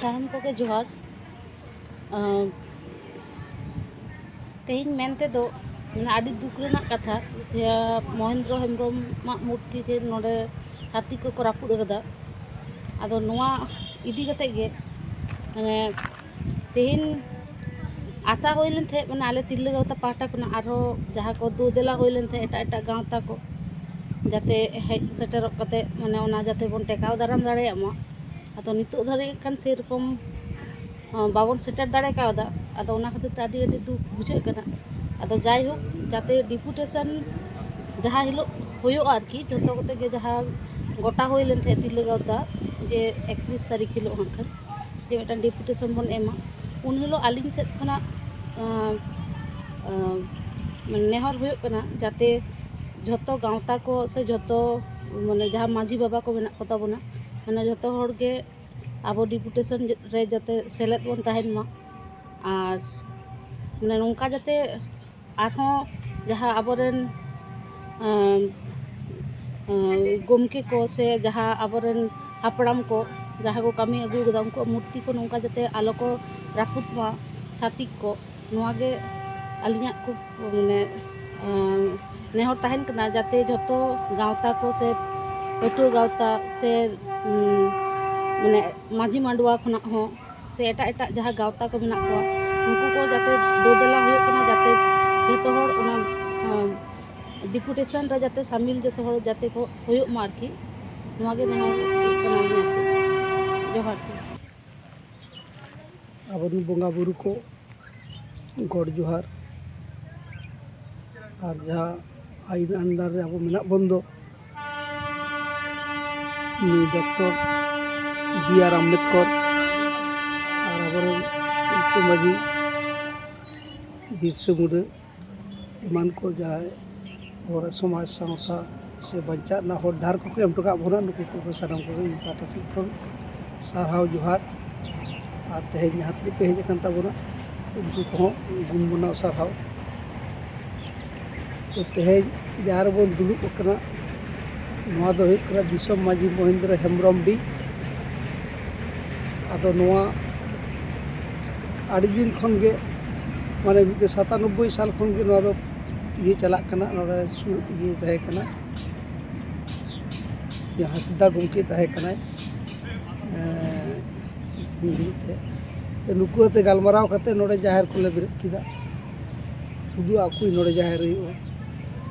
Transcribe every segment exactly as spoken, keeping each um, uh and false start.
ᱥᱟᱱᱟᱢ ᱠᱚᱜᱮ ᱡᱚᱦᱟᱨ᱾ ᱟᱸ, ᱛᱮᱦᱮᱧ ᱢᱮᱱ ᱛᱮᱫᱚ ᱢᱟᱱᱮ ᱟᱹᱰᱤ ᱫᱩᱠ ᱨᱮᱱᱟᱜ ᱠᱟᱛᱷᱟ ᱡᱮ ᱢᱚᱦᱮᱱᱫᱨᱚ ᱦᱮᱢᱵᱨᱚᱢᱟᱜ ᱢᱩᱨᱛᱤ ᱛᱮ ᱱᱚᱰᱮ ᱪᱷᱟᱹᱛᱤᱠ ᱠᱚᱠᱚ ᱨᱟᱹᱯᱩᱫ ᱟᱠᱟᱫᱟ᱾ ᱟᱫᱚ ᱱᱚᱣᱟ ᱤᱫᱤ ᱠᱟᱛᱮ ᱜᱮ ᱢᱟᱱᱮ ᱛᱮᱦᱮᱧ ᱟᱥᱟ ᱦᱩᱭ ᱞᱮᱱ ᱛᱟᱦᱮᱸᱫ, ᱢᱟᱱᱮ ᱟᱞᱮ ᱛᱤᱨᱞᱟᱹ ᱜᱟᱶᱛᱟ ᱯᱟᱦᱴᱟ ᱠᱷᱚᱱᱟᱜ ᱟᱨᱦᱚᱸ ᱡᱟᱦᱟᱸ ᱠᱚ ᱫᱩ ᱫᱮᱞᱟ ᱦᱩᱭ ᱞᱮᱱ ᱛᱟᱦᱮᱸᱫ ᱮᱴᱟᱜ ᱮᱴᱟᱜ ᱜᱟᱶᱛᱟ ᱠᱚ, ᱡᱟᱛᱮ ᱦᱮᱡ ᱥᱮᱴᱮᱨᱚᱜ ᱠᱟᱛᱮ ᱢᱟᱱᱮ ᱚᱱᱟ ᱡᱟᱛᱮ ᱵᱚᱱ ᱴᱮᱠᱟᱣ ᱫᱟᱨᱟᱢ ᱫᱟᱲᱮᱭᱟᱜ ᱢᱟ᱾ ᱟᱫᱚ ᱱᱤᱛᱚᱜ ᱫᱷᱟᱹᱨᱤᱡ ᱠᱷᱟᱱ ᱥᱮᱨᱚᱠᱚᱢ, ᱟᱸ, ᱵᱟᱵᱚᱱ ᱥᱮᱴᱮᱨ ᱫᱟᱲᱮ ᱠᱟᱣᱫᱟ᱾ ᱟᱫᱚ ᱚᱱᱟ ᱠᱷᱟᱹᱛᱤᱨ ᱛᱮ ᱟᱹᱰᱤ ᱟᱹᱰᱤ ᱫᱩᱠ ᱵᱩᱡᱷᱟᱹᱜ ᱠᱟᱱᱟ᱾ ᱟᱫᱚ ᱡᱟᱭᱦᱳᱠ, ᱡᱟᱛᱮ ᱰᱮᱯᱩᱴᱮᱥᱚᱱ ᱡᱟᱦᱟᱸ ᱦᱤᱞᱳᱜ ᱦᱩᱭᱩᱜᱼᱟ ᱟᱨᱠᱤ, ᱡᱷᱚᱛᱚ ᱠᱚᱛᱮ ᱜᱮ ᱡᱟᱦᱟᱸ ᱜᱚᱴᱟ ᱦᱩᱭ ᱞᱮᱱ ᱛᱟᱦᱮᱸᱫ ᱛᱤᱨᱞᱟᱹ ᱜᱟᱶᱛᱟ, ᱡᱮ ᱮᱠᱛᱨᱤᱥ ᱛᱟᱹᱨᱤᱠᱷ ᱦᱤᱞᱳᱜ ᱦᱟᱸᱜ ᱠᱷᱟᱱ ᱡᱮ ᱢᱤᱫᱴᱟᱝ ᱰᱮᱯᱩᱴᱮᱥᱚᱱ ᱵᱚᱱ ᱮᱢᱟ, ᱩᱱ ᱦᱤᱞᱳᱜ ᱟᱹᱞᱤᱧ ᱥᱮᱫ ᱠᱷᱚᱱᱟᱜ, ᱟᱸ, ᱟᱸ, ᱱᱮᱦᱚᱨ ᱦᱩᱭᱩᱜ ᱠᱟᱱᱟ ᱡᱟᱛᱮ ᱡᱷᱚᱛᱚ ᱜᱟᱶᱛᱟ ᱠᱚ ᱥᱮ ᱡᱷᱚᱛᱚ ᱢᱟᱱᱮ ᱡᱟᱦᱟᱸ ᱢᱟᱹᱡᱷᱤ ᱵᱟᱵᱟ ᱠᱚ ᱢᱮᱱᱟᱜ ᱠᱚᱛᱟ ᱵᱚᱱᱟ, ᱢᱟᱱᱮ ᱡᱷᱚᱛᱚ ᱦᱚᱲ ᱜᱮ ᱟᱵᱚ ᱰᱮᱯᱩᱴᱮᱥᱚᱱ ᱨᱮ ᱡᱟᱛᱮ ᱥᱮᱞᱮᱫ ᱵᱚᱱ ᱛᱟᱦᱮᱱ ᱢᱟ᱾ ᱟᱨ ᱢᱟᱱᱮ ᱱᱚᱝᱠᱟ ᱡᱟᱛᱮ ᱟᱨᱦᱚᱸ ᱡᱟᱦᱟᱸ ᱟᱵᱚᱨᱮᱱ, ᱟᱸ, ᱟᱸ, ᱜᱚᱢᱠᱮ ᱠᱚ ᱥᱮ ᱡᱟᱦᱟᱸ ᱟᱵᱚᱨᱮᱱ ᱦᱟᱯᱲᱟᱢ ᱠᱚ ᱡᱟᱦᱟᱸ ᱠᱚ ᱠᱟᱹᱢᱤ ᱟᱹᱜᱩ ᱟᱠᱟᱫᱟ, ᱩᱱᱠᱩᱣᱟᱜ ᱢᱩᱨᱛᱤ ᱠᱚ ᱱᱚᱝᱠᱟ ᱡᱟᱛᱮ ᱟᱞᱚ ᱠᱚ ᱨᱟᱹᱯᱩᱫ ᱢᱟ ᱪᱷᱟᱹᱛᱤᱠ ᱠᱚ, ᱱᱚᱣᱟ ᱜᱮ ᱟᱹᱞᱤᱧᱟᱜ ᱠᱷᱩᱵ ᱢᱟᱱᱮ, ᱟᱸ, ᱱᱮᱦᱚᱨ ᱛᱟᱦᱮᱱ ᱠᱟᱱᱟ ᱡᱟᱛᱮ ᱡᱷᱚᱛᱚ ᱜᱟᱶᱛᱟ ᱠᱚ ᱥᱮ ᱯᱟᱹᱴᱷᱩᱣᱟᱹ ᱜᱟᱶᱛᱟ ᱥᱮ, ᱩᱸ, ᱢᱟᱱᱮ ᱢᱟᱹᱡᱷᱤ ᱢᱟᱰᱣᱟ ᱠᱷᱚᱱᱟᱜ ᱦᱚᱸ ᱥᱮ ᱮᱴᱟᱜ ᱮᱴᱟᱜ ᱡᱟᱦᱟᱸ ᱜᱟᱶᱛᱟ ᱠᱚ ᱢᱮᱱᱟᱜ ᱠᱚᱣᱟ, ᱩᱱᱠᱩ ᱠᱚ ᱡᱟᱛᱮ ᱫᱳᱫᱮᱞᱟ ᱦᱩᱭᱩᱜ ᱠᱟᱱᱟ, ᱡᱟᱛᱮ ᱡᱷᱚᱛᱚ ᱦᱚᱲ ᱚᱱᱟ, ᱟᱸ, ᱰᱮᱯᱩᱴᱮᱥᱚᱱ ᱨᱮ ᱡᱟᱛᱮ ᱥᱟᱢᱤᱞ ᱡᱷᱚᱛᱚ ᱦᱚᱲ ᱡᱟᱛᱮ ᱠᱚ ᱦᱩᱭᱩᱜ ᱢᱟ ᱟᱨᱠᱤ, ᱱᱚᱣᱟ ᱜᱮ ᱱᱮᱦᱚᱨ ᱦᱩᱭᱩᱜ ᱠᱟᱱᱟ ᱟᱹᱞᱤᱧᱟᱜ ᱫᱚ᱾ ᱡᱚᱦᱟᱨ ᱜᱮ᱾ ᱟᱵᱚᱨᱮᱱ ᱵᱚᱸᱜᱟ ᱵᱩᱨᱩ ᱠᱚ ᱜᱚᱰ ᱡᱚᱦᱟᱨ, ᱟᱨ ᱡᱟᱦᱟᱸ ᱟᱭᱤᱱ under ᱨᱮ ᱟᱵᱚ ᱢᱮᱱᱟᱜ ᱵᱚᱱ ᱫᱚ, ᱱᱩᱭ ᱰᱚᱠᱴᱚᱨ ᱵᱤ ᱟᱨ ᱟᱢᱵᱮᱫᱠᱚᱨ ᱟᱨ ᱟᱵᱚᱨᱮᱱ ᱛᱤᱞᱠᱟᱹ ᱢᱟᱹᱡᱷᱤ, ᱵᱤᱨᱥᱟᱹ ᱢᱩᱸᱰᱟᱹ, ᱮᱢᱟᱱ ᱠᱚ ᱡᱟᱦᱟᱸᱭ ᱟᱵᱚᱣᱟᱜ ᱥᱚᱢᱟᱡᱽ ᱥᱟᱶᱛᱟ ᱥᱮ ᱵᱟᱧᱪᱟᱜ ᱨᱮᱱᱟᱜ ᱦᱚᱨ ᱰᱟᱦᱟᱨ ᱠᱚᱠᱚ ᱮᱢ ᱦᱚᱴᱚ ᱠᱟᱜ ᱵᱚᱱᱟ, ᱱᱩᱠᱩ ᱠᱚ ᱥᱟᱱᱟᱢ ᱠᱚᱜᱮ ᱤᱧ ᱯᱟᱦᱴᱟ ᱥᱮᱫ ᱠᱷᱚᱱ ᱥᱟᱨᱦᱟᱣ ᱡᱚᱦᱟᱨ᱾ ᱟᱨ ᱛᱮᱦᱮᱧ ᱡᱟᱦᱟᱸ ᱛᱤᱱᱟᱹᱜ ᱯᱮ ᱦᱮᱡ ᱟᱠᱟᱱ ᱛᱟᱵᱚᱱᱟ, ᱩᱱᱠᱩ ᱠᱚᱦᱚᱸ ᱜᱩᱱ ᱢᱟᱱᱟᱣ ᱥᱟᱨᱦᱟᱣ᱾ ᱛᱚ, ᱛᱮᱦᱮᱧ ᱡᱟᱦᱟᱸ ᱨᱮᱵᱚᱱ ᱫᱩᱲᱩᱵ ᱟᱠᱟᱱᱟ, ᱱᱚᱣᱟ ᱫᱚ ᱦᱩᱭᱩᱜ ᱠᱟᱱᱟ ᱫᱤᱥᱚᱢ ᱢᱟᱹᱡᱷᱤ ᱢᱚᱦᱮᱱᱫᱨᱚ ᱦᱮᱢᱵᱨᱚᱢᱰᱤ᱾ ᱟᱫᱚ ᱱᱚᱣᱟ ᱟᱹᱰᱤ ᱫᱤᱱ ᱠᱷᱚᱱ ᱜᱮ, ᱢᱟᱱᱮ ᱢᱤᱫ ᱥᱟᱛᱟᱱᱚᱵᱵᱳᱭ ᱥᱟᱞ ᱠᱷᱚᱱ ᱜᱮ ᱱᱚᱣᱟ ᱫᱚ ᱤᱭᱟᱹ ᱪᱟᱞᱟᱜ ᱠᱟᱱᱟ, ᱱᱚᱰᱮ ᱥᱩᱨ ᱤᱭᱟᱹ ᱛᱟᱦᱮᱸ ᱠᱟᱱᱟ, ᱡᱟᱦᱟᱸ ᱦᱟᱸᱥᱫᱟ ᱜᱚᱢᱠᱮ ᱛᱟᱦᱮᱸ ᱠᱟᱱᱟᱭ, ᱮᱸ, ᱞᱟᱹᱜᱤᱫ ᱛᱮ᱾ ᱛᱚ, ᱱᱩᱠᱩ ᱟᱛᱮ ᱜᱟᱞᱢᱟᱨᱟᱣ ᱠᱟᱛᱮ ᱱᱚᱰᱮ ᱡᱟᱦᱮᱨ ᱠᱚᱞᱮ ᱵᱮᱨᱮᱫ ᱠᱮᱫᱟ᱾ ᱩᱫᱩᱜ ᱟᱠᱚ ᱱᱚᱰᱮ ᱡᱟᱦᱮᱨ ᱦᱩᱭᱩᱜᱼᱟ,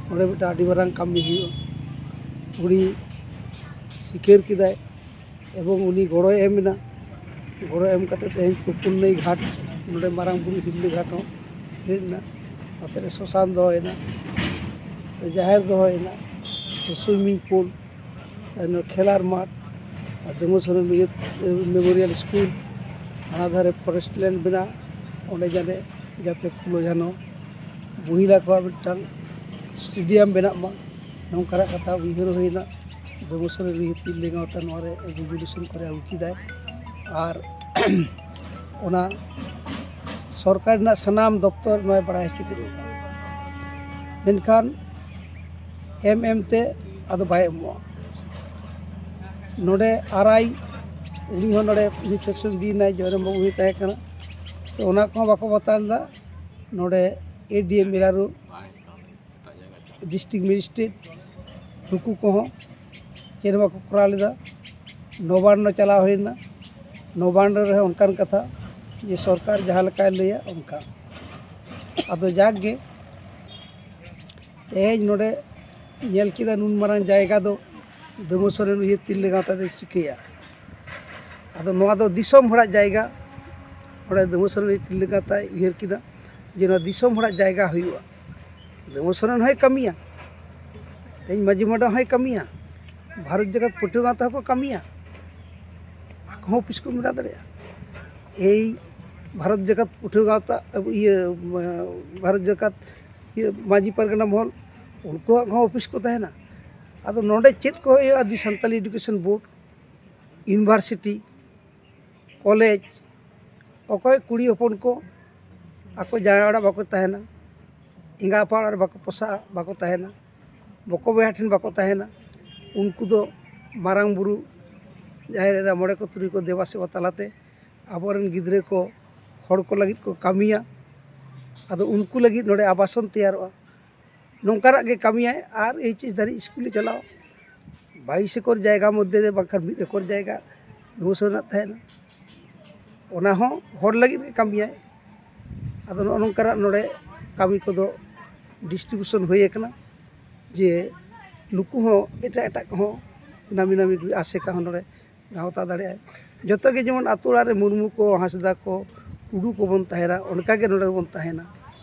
ᱱᱚᱰᱮ ᱢᱤᱫᱴᱟᱝ ᱟᱹᱰᱤ ᱢᱟᱨᱟᱝ ᱠᱟᱹᱢᱤ ᱦᱩᱭᱩᱜᱼᱟ᱾ ᱩᱱᱤ ᱥᱤᱠᱟᱹᱨ ᱠᱮᱫᱟᱭ ᱮᱵᱚᱝ ᱩᱱᱤ ᱜᱚᱲᱚᱭ ᱮᱢ ᱮᱱᱟ᱾ ᱜᱚᱲᱚ ᱮᱢ ᱠᱟᱛᱮ ᱛᱮᱦᱮᱧ ᱛᱩᱯᱩᱱ ᱱᱟᱹᱭ ᱜᱷᱟᱴ, ᱱᱚᱰᱮ ᱢᱟᱨᱟᱝ ᱵᱩᱨᱩ ᱦᱤᱨᱞᱟᱹ ᱜᱷᱟᱴ ᱦᱚᱸ ᱦᱮᱡ ᱮᱱᱟ᱾ ᱱᱚᱛᱮ ᱨᱮ ᱥᱚᱥᱟᱱ ᱫᱚᱦᱚᱭᱮᱱᱟ, ᱡᱟᱦᱮᱨ ᱫᱚᱦᱚᱭᱮᱱᱟ, ᱥᱩᱭᱢᱤᱝ ᱯᱩᱞ, ᱠᱷᱮᱞᱟᱨ ᱢᱟᱴᱷ, ᱟᱨ ᱫᱮᱢᱳ ᱥᱚᱨᱮᱱ ᱤᱭᱟᱹ ᱢᱮᱢᱳᱨᱤᱭᱟᱞ ᱥᱠᱩᱞ, ᱦᱟᱱᱟ ᱫᱷᱟᱨᱮ ᱯᱷᱚᱨᱮᱥᱴ ᱞᱮᱱᱰ ᱵᱮᱱᱟᱣ, ᱚᱸᱰᱮ ᱡᱟᱛᱮ, ᱡᱟᱛᱮ ᱯᱷᱩᱞᱳ ᱡᱷᱟᱱᱚ ᱢᱚᱦᱤᱞᱟ ᱠᱚᱣᱟᱜ ᱢᱤᱫᱴᱟᱝ ᱥᱴᱮᱰᱤᱭᱟᱢ ᱵᱮᱱᱟᱜ ᱢᱟ, ᱱᱚᱝᱠᱟᱱᱟᱜ ᱠᱟᱛᱷᱟ ᱩᱭᱦᱟᱹᱨ ᱦᱩᱭᱱᱟ᱾ ᱫᱮᱢᱳ ᱥᱚᱨᱮᱱ ᱩᱭᱦᱟᱹᱨ ᱛᱤᱨᱞᱟᱹ ᱜᱟᱶᱛᱟ ᱱᱚᱣᱟ ᱨᱮ ᱨᱮᱡᱩᱞᱩᱥᱚᱱ ᱠᱚᱨᱮ ᱟᱹᱜᱩ ᱠᱮᱫᱟᱭ᱾ ᱟᱨ ᱚᱱᱟ ᱥᱚᱨᱠᱟᱨ ᱨᱮᱱᱟᱜ ᱥᱟᱱᱟᱢ ᱫᱚᱯᱛᱚᱨ ᱱᱚᱣᱟᱭ ᱵᱟᱲᱟᱭ ᱦᱚᱪᱚ ᱠᱮᱫ ᱠᱚᱣᱟ᱾ ᱢᱮᱱᱠᱷᱟᱱ ᱮᱢ ᱮᱢ ᱛᱮ ᱟᱫᱚ ᱵᱟᱭ ᱮᱢᱚᱜᱼᱟ᱾ ᱱᱚᱰᱮ ᱟᱨ ᱟᱭ, ᱩᱱᱤ ᱦᱚᱸ ᱱᱚᱰᱮ ᱤᱱᱥᱯᱮᱠᱥᱚᱱ ᱤᱫᱤᱭᱮᱱᱟᱭ, ᱡᱚᱭᱨᱟᱢ ᱵᱟᱹᱵᱩ ᱦᱚᱸᱭ ᱛᱟᱦᱮᱸ ᱠᱟᱱᱟ᱾ ᱛᱚ, ᱚᱱᱟ ᱠᱚᱦᱚᱸ ᱵᱟᱠᱚ ᱵᱟᱛᱟᱣ ᱞᱮᱫᱟ᱾ ᱱᱚᱰᱮ ᱮ ᱰᱤ ᱮᱢ ᱮᱞ ᱟᱨ ᱳ, ᱰᱤᱥᱴᱨᱤᱠᱴ ᱢᱮᱡᱤᱥᱴᱨᱮᱴ, ᱱᱩᱠᱩ ᱠᱚᱦᱚᱸ ᱪᱮᱫ ᱦᱚᱸ ᱵᱟᱠᱚ ᱠᱚᱨᱟᱣ ᱞᱮᱫᱟ᱾ ᱱᱚᱵᱟᱱᱱᱚ ᱪᱟᱞᱟᱣ ᱦᱩᱭᱱᱟ, ᱱᱚᱵᱟᱱᱱᱚ ᱨᱮᱦᱚᱸ ᱚᱱᱠᱟᱱ ᱠᱟᱛᱷᱟ ᱡᱮ ᱥᱚᱨᱠᱟᱨ ᱡᱟᱦᱟᱸ ᱞᱮᱠᱟᱭ ᱞᱟᱹᱭᱟ ᱚᱱᱠᱟ᱾ ᱟᱫᱚ ᱡᱟᱠ ᱜᱮ, ᱛᱮᱦᱮᱧ ᱱᱚᱰᱮ ᱧᱮᱞ ᱠᱮᱫᱟ ᱱᱩᱱ ᱢᱟᱨᱟᱝ ᱡᱟᱭᱜᱟ ᱫᱚ ᱫᱮᱢᱳ ᱥᱚᱨᱮᱱ ᱩᱭᱦᱟᱹᱨ ᱛᱤᱨᱞᱟᱹ ᱜᱟᱶᱛᱟ ᱫᱚᱭ ᱪᱤᱠᱟᱹᱭᱟ? ᱟᱫᱚ ᱱᱚᱣᱟ ᱫᱚ ᱫᱤᱥᱚᱢ ᱦᱚᱲᱟᱜ ᱡᱟᱭᱜᱟ᱾ ᱱᱚᱰᱮ ᱫᱮᱢᱳ ᱥᱚᱨᱮᱱ ᱩᱭᱦᱟᱹᱨ ᱛᱤᱨᱞᱟᱹ ᱜᱟᱶᱛᱟᱭ ᱩᱭᱦᱟᱹᱨ ᱠᱮᱫᱟ ᱡᱮ ᱱᱚᱣᱟ ᱫᱤᱥᱚᱢ ᱦᱚᱲᱟᱜ ᱡᱟᱭᱜᱟ ᱦᱩᱭᱩᱜᱼᱟ᱾ ᱫᱮᱢᱳ ᱥᱚᱨᱮᱱ ᱦᱚᱸᱭ ᱠᱟᱹᱢᱤᱭᱟ, ᱛᱮᱦᱮᱧ ᱢᱟᱹᱡᱷᱤ ᱢᱚᱰᱚᱣᱟᱜ ᱦᱚᱸᱭ ᱠᱟᱹᱢᱤᱭᱟ, ᱵᱷᱟᱨᱚᱛ ᱡᱟᱠᱟᱛ ᱯᱟᱹᱴᱷᱩᱣᱟᱹ ᱜᱟᱶᱛᱟ ᱦᱚᱸᱠᱚ ᱠᱟᱹᱢᱤᱭᱟ, ᱟᱠᱚ ᱦᱚᱸ ᱚᱯᱷᱤᱥ ᱠᱚ ᱵᱮᱱᱟᱣ ᱫᱟᱲᱮᱭᱟᱜᱼᱟ᱾ ᱮᱭ ᱵᱷᱟᱨᱚᱛ ᱡᱟᱠᱟᱛ ᱯᱟᱹᱴᱷᱩᱣᱟᱹ ᱜᱟᱶᱛᱟ, ᱤᱭᱟᱹ, ᱵᱷᱟᱨᱚᱛ ᱡᱟᱠᱟᱛ, ᱤᱭᱟᱹ, ᱢᱟᱹᱡᱷᱤ ᱯᱟᱨᱜᱟᱱᱟ ᱢᱚᱦᱚᱞ, ᱩᱱᱠᱩᱣᱟᱜ ᱦᱚᱸ ᱚᱯᱷᱤᱥ ᱠᱚ ᱛᱟᱦᱮᱱᱟ᱾ ᱟᱫᱚ ᱱᱚᱰᱮ ᱪᱮᱫ ᱠᱚ ᱦᱩᱭᱩᱜᱼᱟ? ᱟᱹᱫᱤ Santali education board, university, college, ᱚᱠᱚᱭ ᱠᱩᱲᱤ ᱦᱚᱯᱚᱱ ᱠᱚ ᱟᱠᱚ ᱡᱟᱶᱟᱭ ᱚᱲᱟᱜ ᱵᱟᱠᱚ ᱛᱟᱦᱮᱱᱟ, ᱮᱸᱜᱟ ᱟᱯᱟ ᱚᱲᱟᱜ ᱨᱮ ᱵᱟᱠᱚ ᱯᱚᱥᱟᱜᱼᱟ, ᱵᱟᱠᱚ ᱛᱟᱦᱮᱱᱟ, ᱵᱚᱠᱚ ᱵᱚᱭᱦᱟ ᱴᱷᱮᱱ ᱵᱟᱠᱚ ᱛᱟᱦᱮᱱᱟ, ᱩᱱᱠᱩ ᱫᱚ ᱢᱟᱨᱟᱝ ᱵᱩᱨᱩ ᱡᱟᱦᱮᱨ ᱮᱨᱟ ᱢᱚᱬᱮ ᱠᱚ ᱛᱩᱨᱩᱭ ᱠᱚ ᱫᱮᱵᱟ ᱥᱮᱵᱟ ᱛᱟᱞᱟᱛᱮ ᱟᱵᱚᱨᱮᱱ ᱜᱤᱫᱽᱨᱟᱹ ᱠᱚ ᱦᱚᱲ ᱠᱚ ᱞᱟᱹᱜᱤᱫ ᱠᱚ ᱠᱟᱹᱢᱤᱭᱟ᱾ ᱟᱫᱚ ᱩᱱᱠᱩ ᱞᱟᱹᱜᱤᱫ ᱱᱚᱰᱮ ᱟᱵᱟᱥᱚᱱ ᱛᱮᱭᱟᱨᱚᱜᱼᱟ᱾ ᱱᱚᱝᱠᱟᱱᱟᱜ ᱜᱮ ᱠᱟᱹᱢᱤᱭᱟᱭ᱾ ᱟᱨ ᱮᱭᱤᱪ ᱮᱥ ᱫᱷᱟᱹᱨᱤᱡ ᱥᱠᱩᱞᱮ ᱪᱟᱞᱟᱣ, ᱵᱟᱭᱤᱥ ᱮᱠᱚᱨ ᱡᱟᱭᱜᱟ ᱢᱚᱫᱽᱫᱷᱮ ᱨᱮ ᱵᱟᱝᱠᱷᱟᱱ ᱢᱤᱫ ᱮᱠᱚᱨ ᱡᱟᱭᱜᱟ ᱫᱩᱣᱟᱹᱥ ᱨᱮᱱᱟᱜ ᱛᱟᱦᱮᱱᱟ, ᱚᱱᱟ ᱦᱚᱸ ᱦᱚᱲ ᱞᱟᱹᱜᱤᱫ ᱜᱮ ᱠᱟᱹᱢᱤᱭᱟᱭ᱾ ᱟᱫᱚ ᱱᱚᱜᱼᱚ ᱱᱚᱝᱠᱟᱱᱟᱜ ᱱᱚᱰᱮ ᱠᱟᱹᱢᱤ ᱠᱚᱫᱚ ᱰᱤᱥᱴᱨᱤᱵᱤᱭᱩᱥᱚᱱ ᱦᱩᱭ ᱟᱠᱟᱱᱟ, ᱡᱮ ᱱᱩᱠᱩ ᱦᱚᱸ ᱮᱴᱟᱜ ᱮᱴᱟᱜ ᱠᱚᱦᱚᱸ ᱱᱟᱢᱤ ᱱᱟᱢᱤ ᱟᱥᱮᱠᱟ ᱦᱚᱸ ᱱᱚᱰᱮ ᱜᱟᱶᱛᱟ ᱫᱟᱲᱮᱭᱟᱜᱼᱟᱭ᱾ ᱡᱚᱛᱚ ᱜᱮ ᱡᱮᱢᱚᱱ ᱟᱛᱳ ᱚᱲᱟᱜ ᱨᱮ ᱢᱩᱨᱢᱩ ᱠᱚ, ᱦᱟᱸᱥᱫᱟ ᱠᱚ, ᱴᱩᱰᱩ ᱠᱚᱵᱚᱱ ᱛᱟᱦᱮᱱᱟ, ᱚᱱᱠᱟ ᱜᱮ ᱱᱚᱰᱮ ᱵᱚᱱ ᱛᱟᱦᱮᱱᱟ᱾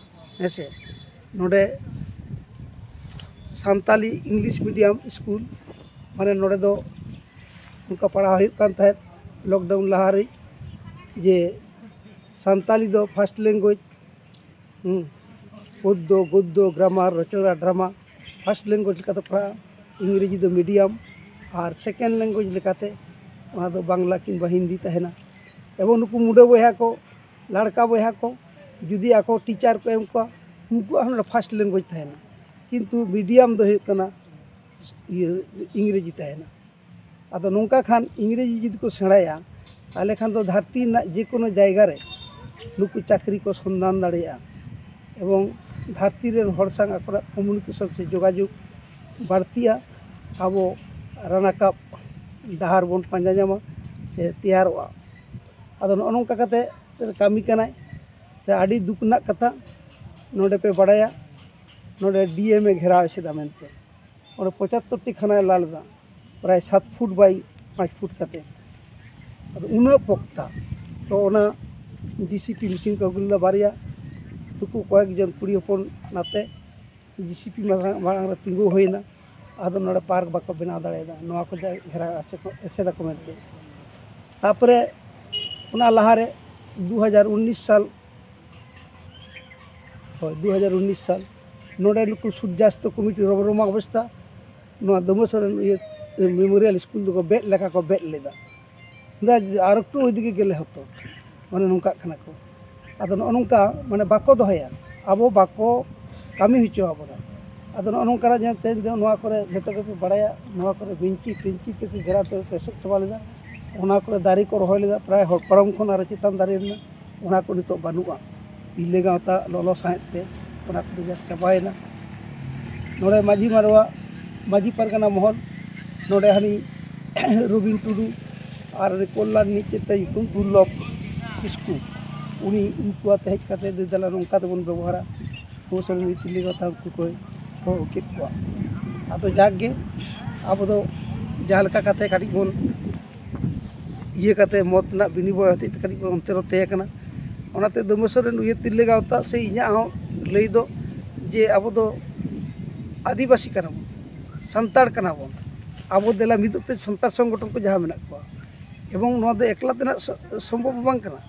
ᱦᱮᱸ ᱥᱮ, ᱱᱚᱰᱮ ᱥᱟᱱᱛᱟᱞᱤ ᱤᱝᱞᱤᱥ ᱢᱤᱰᱤᱭᱟᱢ ᱥᱠᱩᱞ, ᱢᱟᱱᱮ ᱱᱚᱰᱮ ᱫᱚ ᱚᱱᱠᱟ ᱯᱟᱲᱦᱟᱣ ᱦᱩᱭᱩᱜ ᱠᱟᱱ ᱛᱟᱦᱮᱸᱫ ᱞᱚᱠᱰᱟᱣᱩᱱ ᱞᱟᱦᱟᱨᱮ, ᱡᱮ ᱥᱟᱱᱛᱟᱞᱤ ᱫᱚ ᱯᱷᱟᱥᱴ ᱞᱮᱝᱜᱩᱭᱮᱡᱽ, ᱦᱩᱸ, Padma, ᱜᱚᱫᱽᱫᱚ, grammar, ᱨᱚᱪᱚᱱᱟ, drama first language ᱞᱮᱠᱟᱛᱮ ᱯᱟᱲᱦᱟᱜᱼᱟ, ᱤᱝᱨᱮᱡᱤ ᱫᱚ ᱢᱤᱰᱤᱭᱟᱢ, ᱟᱨ ᱥᱮᱠᱮᱱᱰ ᱞᱮᱝᱜᱩᱭᱮᱡᱽ ᱞᱮᱠᱟᱛᱮ ᱚᱱᱟ ᱫᱚ ᱵᱟᱝᱞᱟ ᱠᱤᱝᱵᱟ ᱦᱤᱱᱫᱤ ᱛᱟᱦᱮᱱᱟ᱾ ᱮᱵᱚᱝ ᱱᱩᱠᱩ ᱢᱩᱰᱟᱹ ᱵᱚᱭᱦᱟ ᱠᱚ, ᱞᱟᱲᱠᱟ ᱵᱚᱭᱦᱟ ᱠᱚ, ᱡᱩᱫᱤ ᱟᱠᱚ ᱴᱤᱪᱟᱨ ᱠᱚ ᱮᱢ ᱠᱚᱣᱟ, ᱩᱱᱠᱩᱣᱟᱜ ᱦᱚᱸ ᱱᱚᱰᱮ ᱯᱷᱟᱥᱴ ᱞᱮᱝᱜᱩᱭᱮᱡᱽ ᱛᱟᱦᱮᱱᱟ, ᱠᱤᱱᱛᱩ ᱢᱤᱰᱤᱭᱟᱢ ᱫᱚ ᱦᱩᱭᱩᱜ ᱠᱟᱱᱟ ᱤᱭᱟᱹ ᱤᱝᱨᱮᱡᱤ ᱛᱟᱦᱮᱱᱟ᱾ ᱟᱫᱚ ᱱᱚᱝᱠᱟ ᱠᱷᱟᱱ ᱤᱝᱨᱮᱡᱤ ᱡᱩᱫᱤ ᱠᱚ ᱥᱮᱬᱟᱭᱟ, ᱛᱟᱦᱚᱞᱮ ᱠᱷᱟᱱ ᱫᱚ ᱫᱷᱟᱹᱨᱛᱤ ᱨᱮᱱᱟᱜ ᱡᱮᱠᱳᱱᱳ ᱡᱟᱭᱜᱟ ᱨᱮ ᱱᱩᱠᱩ ᱪᱟᱹᱠᱨᱤ ᱠᱚ ᱥᱚᱱᱫᱷᱟᱱ ᱫᱟᱲᱮᱭᱟᱜᱼᱟ, ᱮᱵᱚᱝ ᱫᱷᱟᱹᱨᱛᱤ ᱨᱮᱱ ᱦᱚᱲ ᱥᱟᱶ ᱟᱠᱚᱣᱟᱜ ᱠᱚᱢᱤᱭᱩᱱᱤᱠᱮᱥᱚᱱ ᱥᱮ ᱡᱳᱜᱟᱡᱳᱜᱽ ᱵᱟᱹᱲᱛᱤᱜᱼᱟ᱾ ᱟᱵᱚ ᱨᱟᱱᱟᱠᱟᱵ ᱰᱟᱦᱟᱨ ᱵᱚᱱ ᱯᱟᱸᱡᱟ ᱧᱟᱢᱟ ᱥᱮ ᱛᱮᱭᱟᱨᱚᱜᱼᱟ᱾ ᱟᱫᱚ ᱱᱚᱜᱼᱚ ᱱᱚᱝᱠᱟ ᱠᱟᱛᱮ ᱠᱟᱹᱢᱤ ᱠᱟᱱᱟᱭ᱾ ᱛᱚ ᱟᱹᱰᱤ ᱫᱩᱠ ᱨᱮᱱᱟᱜ ᱠᱟᱛᱷᱟ, ᱱᱚᱰᱮ ᱯᱮ ᱵᱟᱲᱟᱭᱟ, ᱱᱚᱰᱮ ᱰᱤ ᱮᱢ ᱮ ᱜᱷᱮᱨᱟᱣ ᱮᱥᱮᱫᱟ ᱢᱮᱱᱛᱮ᱾ ᱚᱸᱰᱮ ᱯᱚᱸᱪᱟᱛᱛᱳᱨ ᱴᱤ ᱠᱷᱟᱱᱟᱭ ᱞᱟ ᱞᱮᱫᱟ, ᱯᱨᱟᱭ ᱥᱟᱛ ᱯᱷᱩᱴ ᱵᱟᱭ ᱯᱟᱸᱪ ᱯᱷᱩᱴ ᱠᱟᱛᱮ᱾ ᱟᱫᱚ ᱩᱱᱟᱹᱜ ᱯᱚᱠᱛᱟ, ᱛᱚ ᱚᱱᱟ ᱡᱮ ᱥᱤ ᱯᱤ ᱢᱮᱥᱤᱱ ᱠᱚ ᱟᱹᱜᱩ ᱞᱮᱫᱟ ᱵᱟᱨᱭᱟ, ᱱᱩᱠᱩ ᱠᱚᱭᱮᱠ ᱡᱚᱱ ᱠᱩᱲᱤ ᱦᱚᱯᱚᱱ ᱱᱟᱛᱮ ᱡᱮ ᱥᱤ ᱯᱤ ᱢᱟᱲᱟᱝ, ᱢᱟᱲᱟᱝ ᱨᱮ ᱛᱤᱸᱜᱩ ᱦᱩᱭᱱᱟ᱾ ᱟᱫᱚ ᱱᱚᱰᱮ ᱯᱟᱨᱠ ᱵᱟᱠᱚ ᱵᱮᱱᱟᱣ ᱫᱟᱲᱮᱭᱟᱫᱟ, ᱱᱚᱣᱟ ᱠᱚ ᱡᱟ-, ᱜᱷᱮᱨᱟ ᱮᱥᱮᱫ ᱠᱚ, ᱮᱥᱮᱫ ᱟᱠᱚ ᱢᱮᱱᱛᱮ᱾ ᱛᱟᱯᱚᱨᱮ ᱚᱱᱟ ᱞᱟᱦᱟᱨᱮ ᱫᱩ ᱦᱟᱡᱟᱨ ᱩᱱᱤᱥ ᱥᱟᱞ, ᱦᱳᱭ, ᱫᱩ ᱦᱟᱡᱟᱨ ᱩᱱᱤᱥ ᱥᱟᱞ ᱱᱚᱰᱮ ᱱᱩᱠᱩ ᱥᱩᱨᱡᱟᱥᱛᱚ ᱠᱚᱢᱤᱴᱤ ᱨᱚᱢ-, ᱨᱚᱢᱟ ᱚᱵᱚᱥᱛᱟ ᱱᱚᱣᱟ ᱫᱚᱢᱮᱥᱚᱨ ᱨᱮᱱ ᱤᱭᱟᱹ ᱢᱮᱢᱳᱨᱤᱭᱟᱞ ᱥᱠᱩᱞ ᱫᱚᱠᱚ ᱵᱮᱫ ᱞᱮᱠᱟ ᱠᱚ ᱵᱮᱫ ᱞᱮᱫᱟ᱾ ᱢᱮᱱᱫᱟ, "ᱟᱨ ᱮᱠᱴᱩ ᱳᱭᱫᱤᱠᱮ ᱜᱮᱞᱮ ᱦᱚᱛᱚ", ᱢᱟᱱᱮ ᱱᱚᱝᱠᱟᱜ ᱠᱟᱱᱟ ᱠᱚ᱾ ᱟᱫᱚ ᱱᱚᱜᱼᱚ ᱱᱚᱝᱠᱟ ᱢᱟᱱᱮ ᱵᱟᱠᱚ ᱫᱚᱦᱚᱭᱟ, ᱟᱵᱚ ᱵᱟᱠᱚ ᱠᱟᱹᱢᱤ ᱦᱚᱪᱚ ᱟᱵᱚᱱᱟ᱾ ᱟᱫᱚ ᱱᱚᱜᱼᱚ ᱱᱚᱝᱠᱟᱱᱟᱜ ᱡᱟᱦᱟᱸ ᱛᱮᱦᱮᱧ ᱫᱚ ᱱᱚᱣᱟ ᱠᱚᱨᱮ ᱡᱚᱛᱚ ᱜᱮᱯᱮ ᱵᱟᱲᱟᱭᱟ, ᱱᱚᱣᱟ ᱠᱚᱨᱮ ᱵᱤᱧᱪᱤ ᱴᱤᱧᱪᱤ ᱛᱮᱠᱚ ᱜᱷᱮᱨᱟᱣ ᱛᱮ ᱮᱥᱮᱫ ᱪᱟᱵᱟ ᱞᱮᱫᱟ᱾ ᱚᱱᱟ ᱠᱚᱨᱮ ᱫᱟᱨᱮ ᱠᱚ ᱨᱚᱦᱚᱭ ᱞᱮᱫᱟ, ᱯᱨᱟᱭ ᱦᱚᱲ ᱯᱟᱨᱚᱢ ᱠᱷᱚᱱ ᱟᱨᱚ ᱪᱮᱛᱟᱱ ᱫᱟᱨᱮ ᱞᱮᱱᱟ, ᱚᱱᱟ ᱠᱚ ᱱᱤᱛᱚᱜ ᱵᱟᱹᱱᱩᱜᱼᱟ᱾ ᱛᱤᱨᱞᱟᱹ ᱜᱟᱶᱛᱟ ᱞᱚᱞᱚ ᱥᱟᱶᱦᱮᱫ ᱛᱮ ᱚᱱᱟ ᱠᱚᱫᱚ ᱡᱟᱦᱟᱸ ᱪᱟᱵᱟᱭᱮᱱᱟ᱾ ᱱᱚᱰᱮ ᱢᱟᱹᱡᱷᱤ ᱢᱟᱰᱣᱟ, ᱢᱟᱹᱡᱷᱤ ᱯᱟᱨᱜᱟᱱᱟ ᱢᱚᱦᱚᱞ, ᱱᱚᱰᱮ ᱦᱟᱹᱱᱤ ᱨᱚᱵᱤᱱ ᱴᱩᱰᱩ ᱟᱨ ᱩᱱᱤ ᱠᱚᱞᱞᱟᱱ ᱨᱤᱱᱤᱡ ᱪᱮᱫ ᱛᱟᱭ ᱧᱩᱛᱩᱢ, ᱫᱩᱨᱞᱚᱵᱷ ᱠᱤᱥᱠᱩ, ᱩᱱᱤ ᱩᱱᱠᱩ ᱟᱛᱮ ᱦᱮᱡ ᱠᱟᱛᱮ, "ᱫᱟᱹᱭ ᱫᱟᱞᱟ ᱱᱚᱝᱠᱟ ᱛᱮᱵᱚᱱ ᱵᱮᱵᱚᱦᱟᱨᱟ", ᱟᱵᱚ ᱥᱮᱱ ᱨᱤᱱ ᱛᱤᱨᱞᱟᱹ ᱜᱟᱶᱛᱟ ᱩᱱᱠᱩ ᱠᱚᱭ ᱦᱚᱦᱚ ᱠᱮᱫ ᱠᱚᱣᱟ᱾ ᱟᱫᱚ ᱡᱟᱠ ᱜᱮ, ᱟᱵᱚ ᱫᱚ ᱡᱟᱦᱟᱸ ᱞᱮᱠᱟ ᱠᱟᱛᱮ ᱠᱟᱹᱴᱤᱡ ᱵᱚᱱ ᱤᱭᱟᱹ ᱠᱟᱛᱮ, ᱢᱚᱛ ᱨᱮᱱᱟᱜ ᱵᱤᱱᱤᱢᱚᱭ ᱦᱚᱛᱮᱡ ᱛᱮ ᱠᱟᱹᱴᱤᱡ ᱵᱚᱱ ᱚᱱᱛᱮ ᱱᱚᱛᱮ ᱟᱠᱟᱱᱟ᱾ ᱚᱱᱟᱛᱮ ᱫᱚᱢᱮᱥᱚᱨ ᱨᱮᱱ ᱩᱭᱦᱟᱹᱨ ᱛᱤᱨᱞᱟᱹ ᱜᱟᱶᱛᱟ ᱥᱮ ᱤᱧᱟᱹᱜ ᱦᱚᱸ ᱞᱟᱹᱭ ᱫᱚ ᱡᱮ ᱟᱵᱚ ᱫᱚ ᱟᱹᱫᱤᱵᱟᱹᱥᱤ ᱠᱟᱱᱟ ᱵᱚᱱ, ᱥᱟᱱᱛᱟᱲ ᱠᱟᱱᱟ ᱵᱚᱱ᱾ ᱟᱵᱚ ᱫᱮᱞᱟ ᱢᱤᱫᱚᱜ ᱯᱮ ᱥᱟᱱᱛᱟᱲ ᱥᱚᱝᱜᱚᱴᱷᱚᱱ ᱠᱚ ᱡᱟᱦᱟᱸ ᱢᱮᱱᱟᱜ ᱠᱚᱣᱟ, ᱮᱵᱚᱝ ᱱᱚᱣᱟ ᱫᱚ ᱮᱠᱞᱟ ᱛᱮᱱᱟᱜ ᱥᱚ-, ᱥᱚᱢᱵᱷᱚᱵ ᱦᱚᱸ ᱵᱟᱝ ᱠᱟᱱᱟ᱾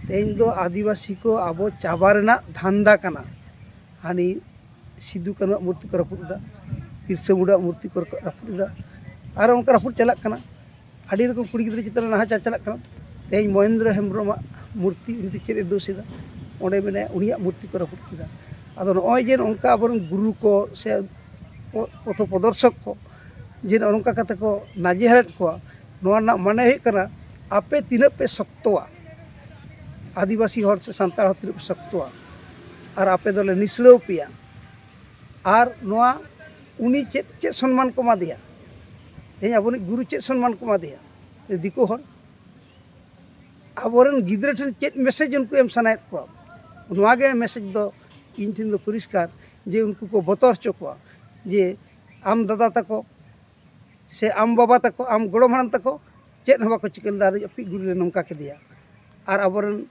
ᱛᱮᱦᱮᱧ ᱫᱚ ᱟᱹᱫᱤᱵᱟᱹᱥᱤ ᱠᱚ ᱟᱵᱚ ᱪᱟᱵᱟ ᱨᱮᱱᱟᱜ ᱫᱷᱟᱱᱫᱟ ᱠᱟᱱᱟ᱾ ᱦᱟᱹᱱᱤ ᱥᱤᱫᱩ ᱠᱟᱹᱱᱩᱣᱟᱜ ᱢᱩᱨᱛᱤ ᱠᱚ ᱨᱟᱹᱯᱩᱫ ᱮᱫᱟ, ᱵᱤᱨᱥᱟᱹ ᱢᱩᱱᱰᱟᱣᱟᱜ ᱢᱩᱨᱛᱤ ᱠᱚ ᱨᱟᱹᱯᱩᱫ ᱮᱫᱟ, ᱟᱨ ᱚᱱᱠᱟ ᱨᱟᱹᱯᱩᱫ ᱪᱟᱞᱟᱜ ᱠᱟᱱᱟ᱾ ᱟᱹᱰᱤ ᱨᱚᱠᱚᱢ ᱠᱩᱲᱤ ᱜᱤᱫᱽᱨᱟᱹ ᱪᱮᱛᱟᱱ ᱨᱮ ᱱᱟᱦᱟᱪᱟᱨ ᱪᱟᱞᱟᱜ ᱠᱟᱱᱟ᱾ ᱛᱮᱦᱮᱧ ᱢᱚᱦᱮᱱᱫᱨᱚ ᱦᱮᱢᱵᱨᱚᱢᱟᱜ ᱢᱩᱨᱛᱤ, ᱩᱱᱤ ᱫᱚ ᱪᱮᱫ ᱮ ᱫᱳᱥ ᱮᱫᱟ? ᱚᱸᱰᱮ ᱢᱮᱱᱟᱭᱟ, ᱩᱱᱤᱭᱟᱜ ᱢᱩᱨᱛᱤ ᱠᱚ ᱨᱟᱹᱯᱩᱫ ᱠᱮᱫᱟ᱾ ᱟᱫᱚ ᱱᱚᱜᱼᱚᱭ ᱡᱮ ᱱᱚᱝᱠᱟ ᱟᱵᱚᱨᱮᱱ ᱜᱩᱨᱩ ᱠᱚ ᱥᱮ ᱯᱚ-, ᱯᱚᱛᱷᱚ ᱯᱨᱚᱫᱚᱨᱥᱚᱠ ᱠᱚ ᱡᱮ ᱱᱚᱜᱼᱚ ᱱᱚᱝᱠᱟ ᱠᱟᱛᱮ ᱠᱚ ᱱᱟᱡᱮᱦᱟᱞᱮᱫ ᱠᱚᱣᱟ, ᱱᱚᱣᱟ ᱨᱮᱱᱟᱜ ᱢᱟᱱᱮ ᱦᱩᱭᱩᱜ ᱠᱟᱱᱟ, ᱟᱯᱮ ᱛᱤᱱᱟᱹᱜ ᱯᱮ ᱥᱚᱠᱛᱚᱣᱟ, ᱟᱹᱫᱤᱵᱟᱹᱥᱤ ᱦᱚᱲ ᱥᱮ ᱥᱟᱱᱛᱟᱲ ᱦᱚᱲ ᱛᱤᱱᱟᱹᱜ ᱯᱮ ᱥᱚᱠᱛᱚᱣᱟ, ᱟᱨ ᱟᱯᱮ ᱫᱚᱞᱮ ᱱᱤᱥᱲᱟᱹᱣ ᱯᱮᱭᱟ᱾ ᱟᱨ ᱱᱚᱣᱟ ᱩᱱᱤ ᱪᱮᱫ, ᱪᱮᱫ ᱥᱚᱱᱢᱟᱱ ᱠᱚ ᱮᱢᱟ ᱫᱮᱭᱟ? ᱛᱮᱦᱮᱧ ᱟᱵᱚᱨᱤᱡ ᱜᱩᱨᱩ ᱪᱮᱫ ᱥᱚᱱᱢᱟᱱ ᱠᱚ ᱮᱢᱟ ᱫᱮᱭᱟ? ᱫᱤᱠᱩ ᱦᱚᱲ ᱟᱵᱚᱨᱮᱱ ᱜᱤᱫᱽᱨᱟᱹ ᱴᱷᱮᱱ ᱪᱮᱫ ᱢᱮᱥᱮᱡᱽ ᱩᱱᱠᱩ ᱮᱢ ᱥᱟᱱᱟᱭᱮᱫ ᱠᱚᱣᱟ? ᱱᱚᱣᱟ ᱜᱮ ᱢᱮᱥᱮᱡᱽ ᱫᱚ ᱤᱧ ᱴᱷᱮᱱ ᱫᱚ ᱯᱚᱨᱤᱥᱠᱟᱨ, ᱡᱮ ᱩᱱᱠᱩ ᱠᱚ ᱵᱚᱛᱚᱨ ᱦᱚᱪᱚ ᱠᱚᱣᱟ ᱡᱮ ᱟᱢ ᱫᱟᱫᱟ ᱛᱟᱠᱚ ᱥᱮ ᱟᱢ ᱵᱟᱵᱟ ᱛᱟᱠᱚ, ᱟᱢ ᱜᱚᱲᱚᱢ ᱦᱟᱲᱟᱢ ᱛᱟᱠᱚ ᱪᱮᱫ ᱦᱚᱸ ᱵᱟᱠᱚ ᱪᱤᱠᱟᱹ ᱞᱮᱫᱟ, ᱟᱨ ᱟᱯᱮ ᱜᱩᱨᱩ ᱞᱮ ᱱᱚᱝᱠᱟ ᱠᱮᱫᱮᱭᱟ᱾ ᱟᱨ ᱟᱵᱚᱨᱮᱱ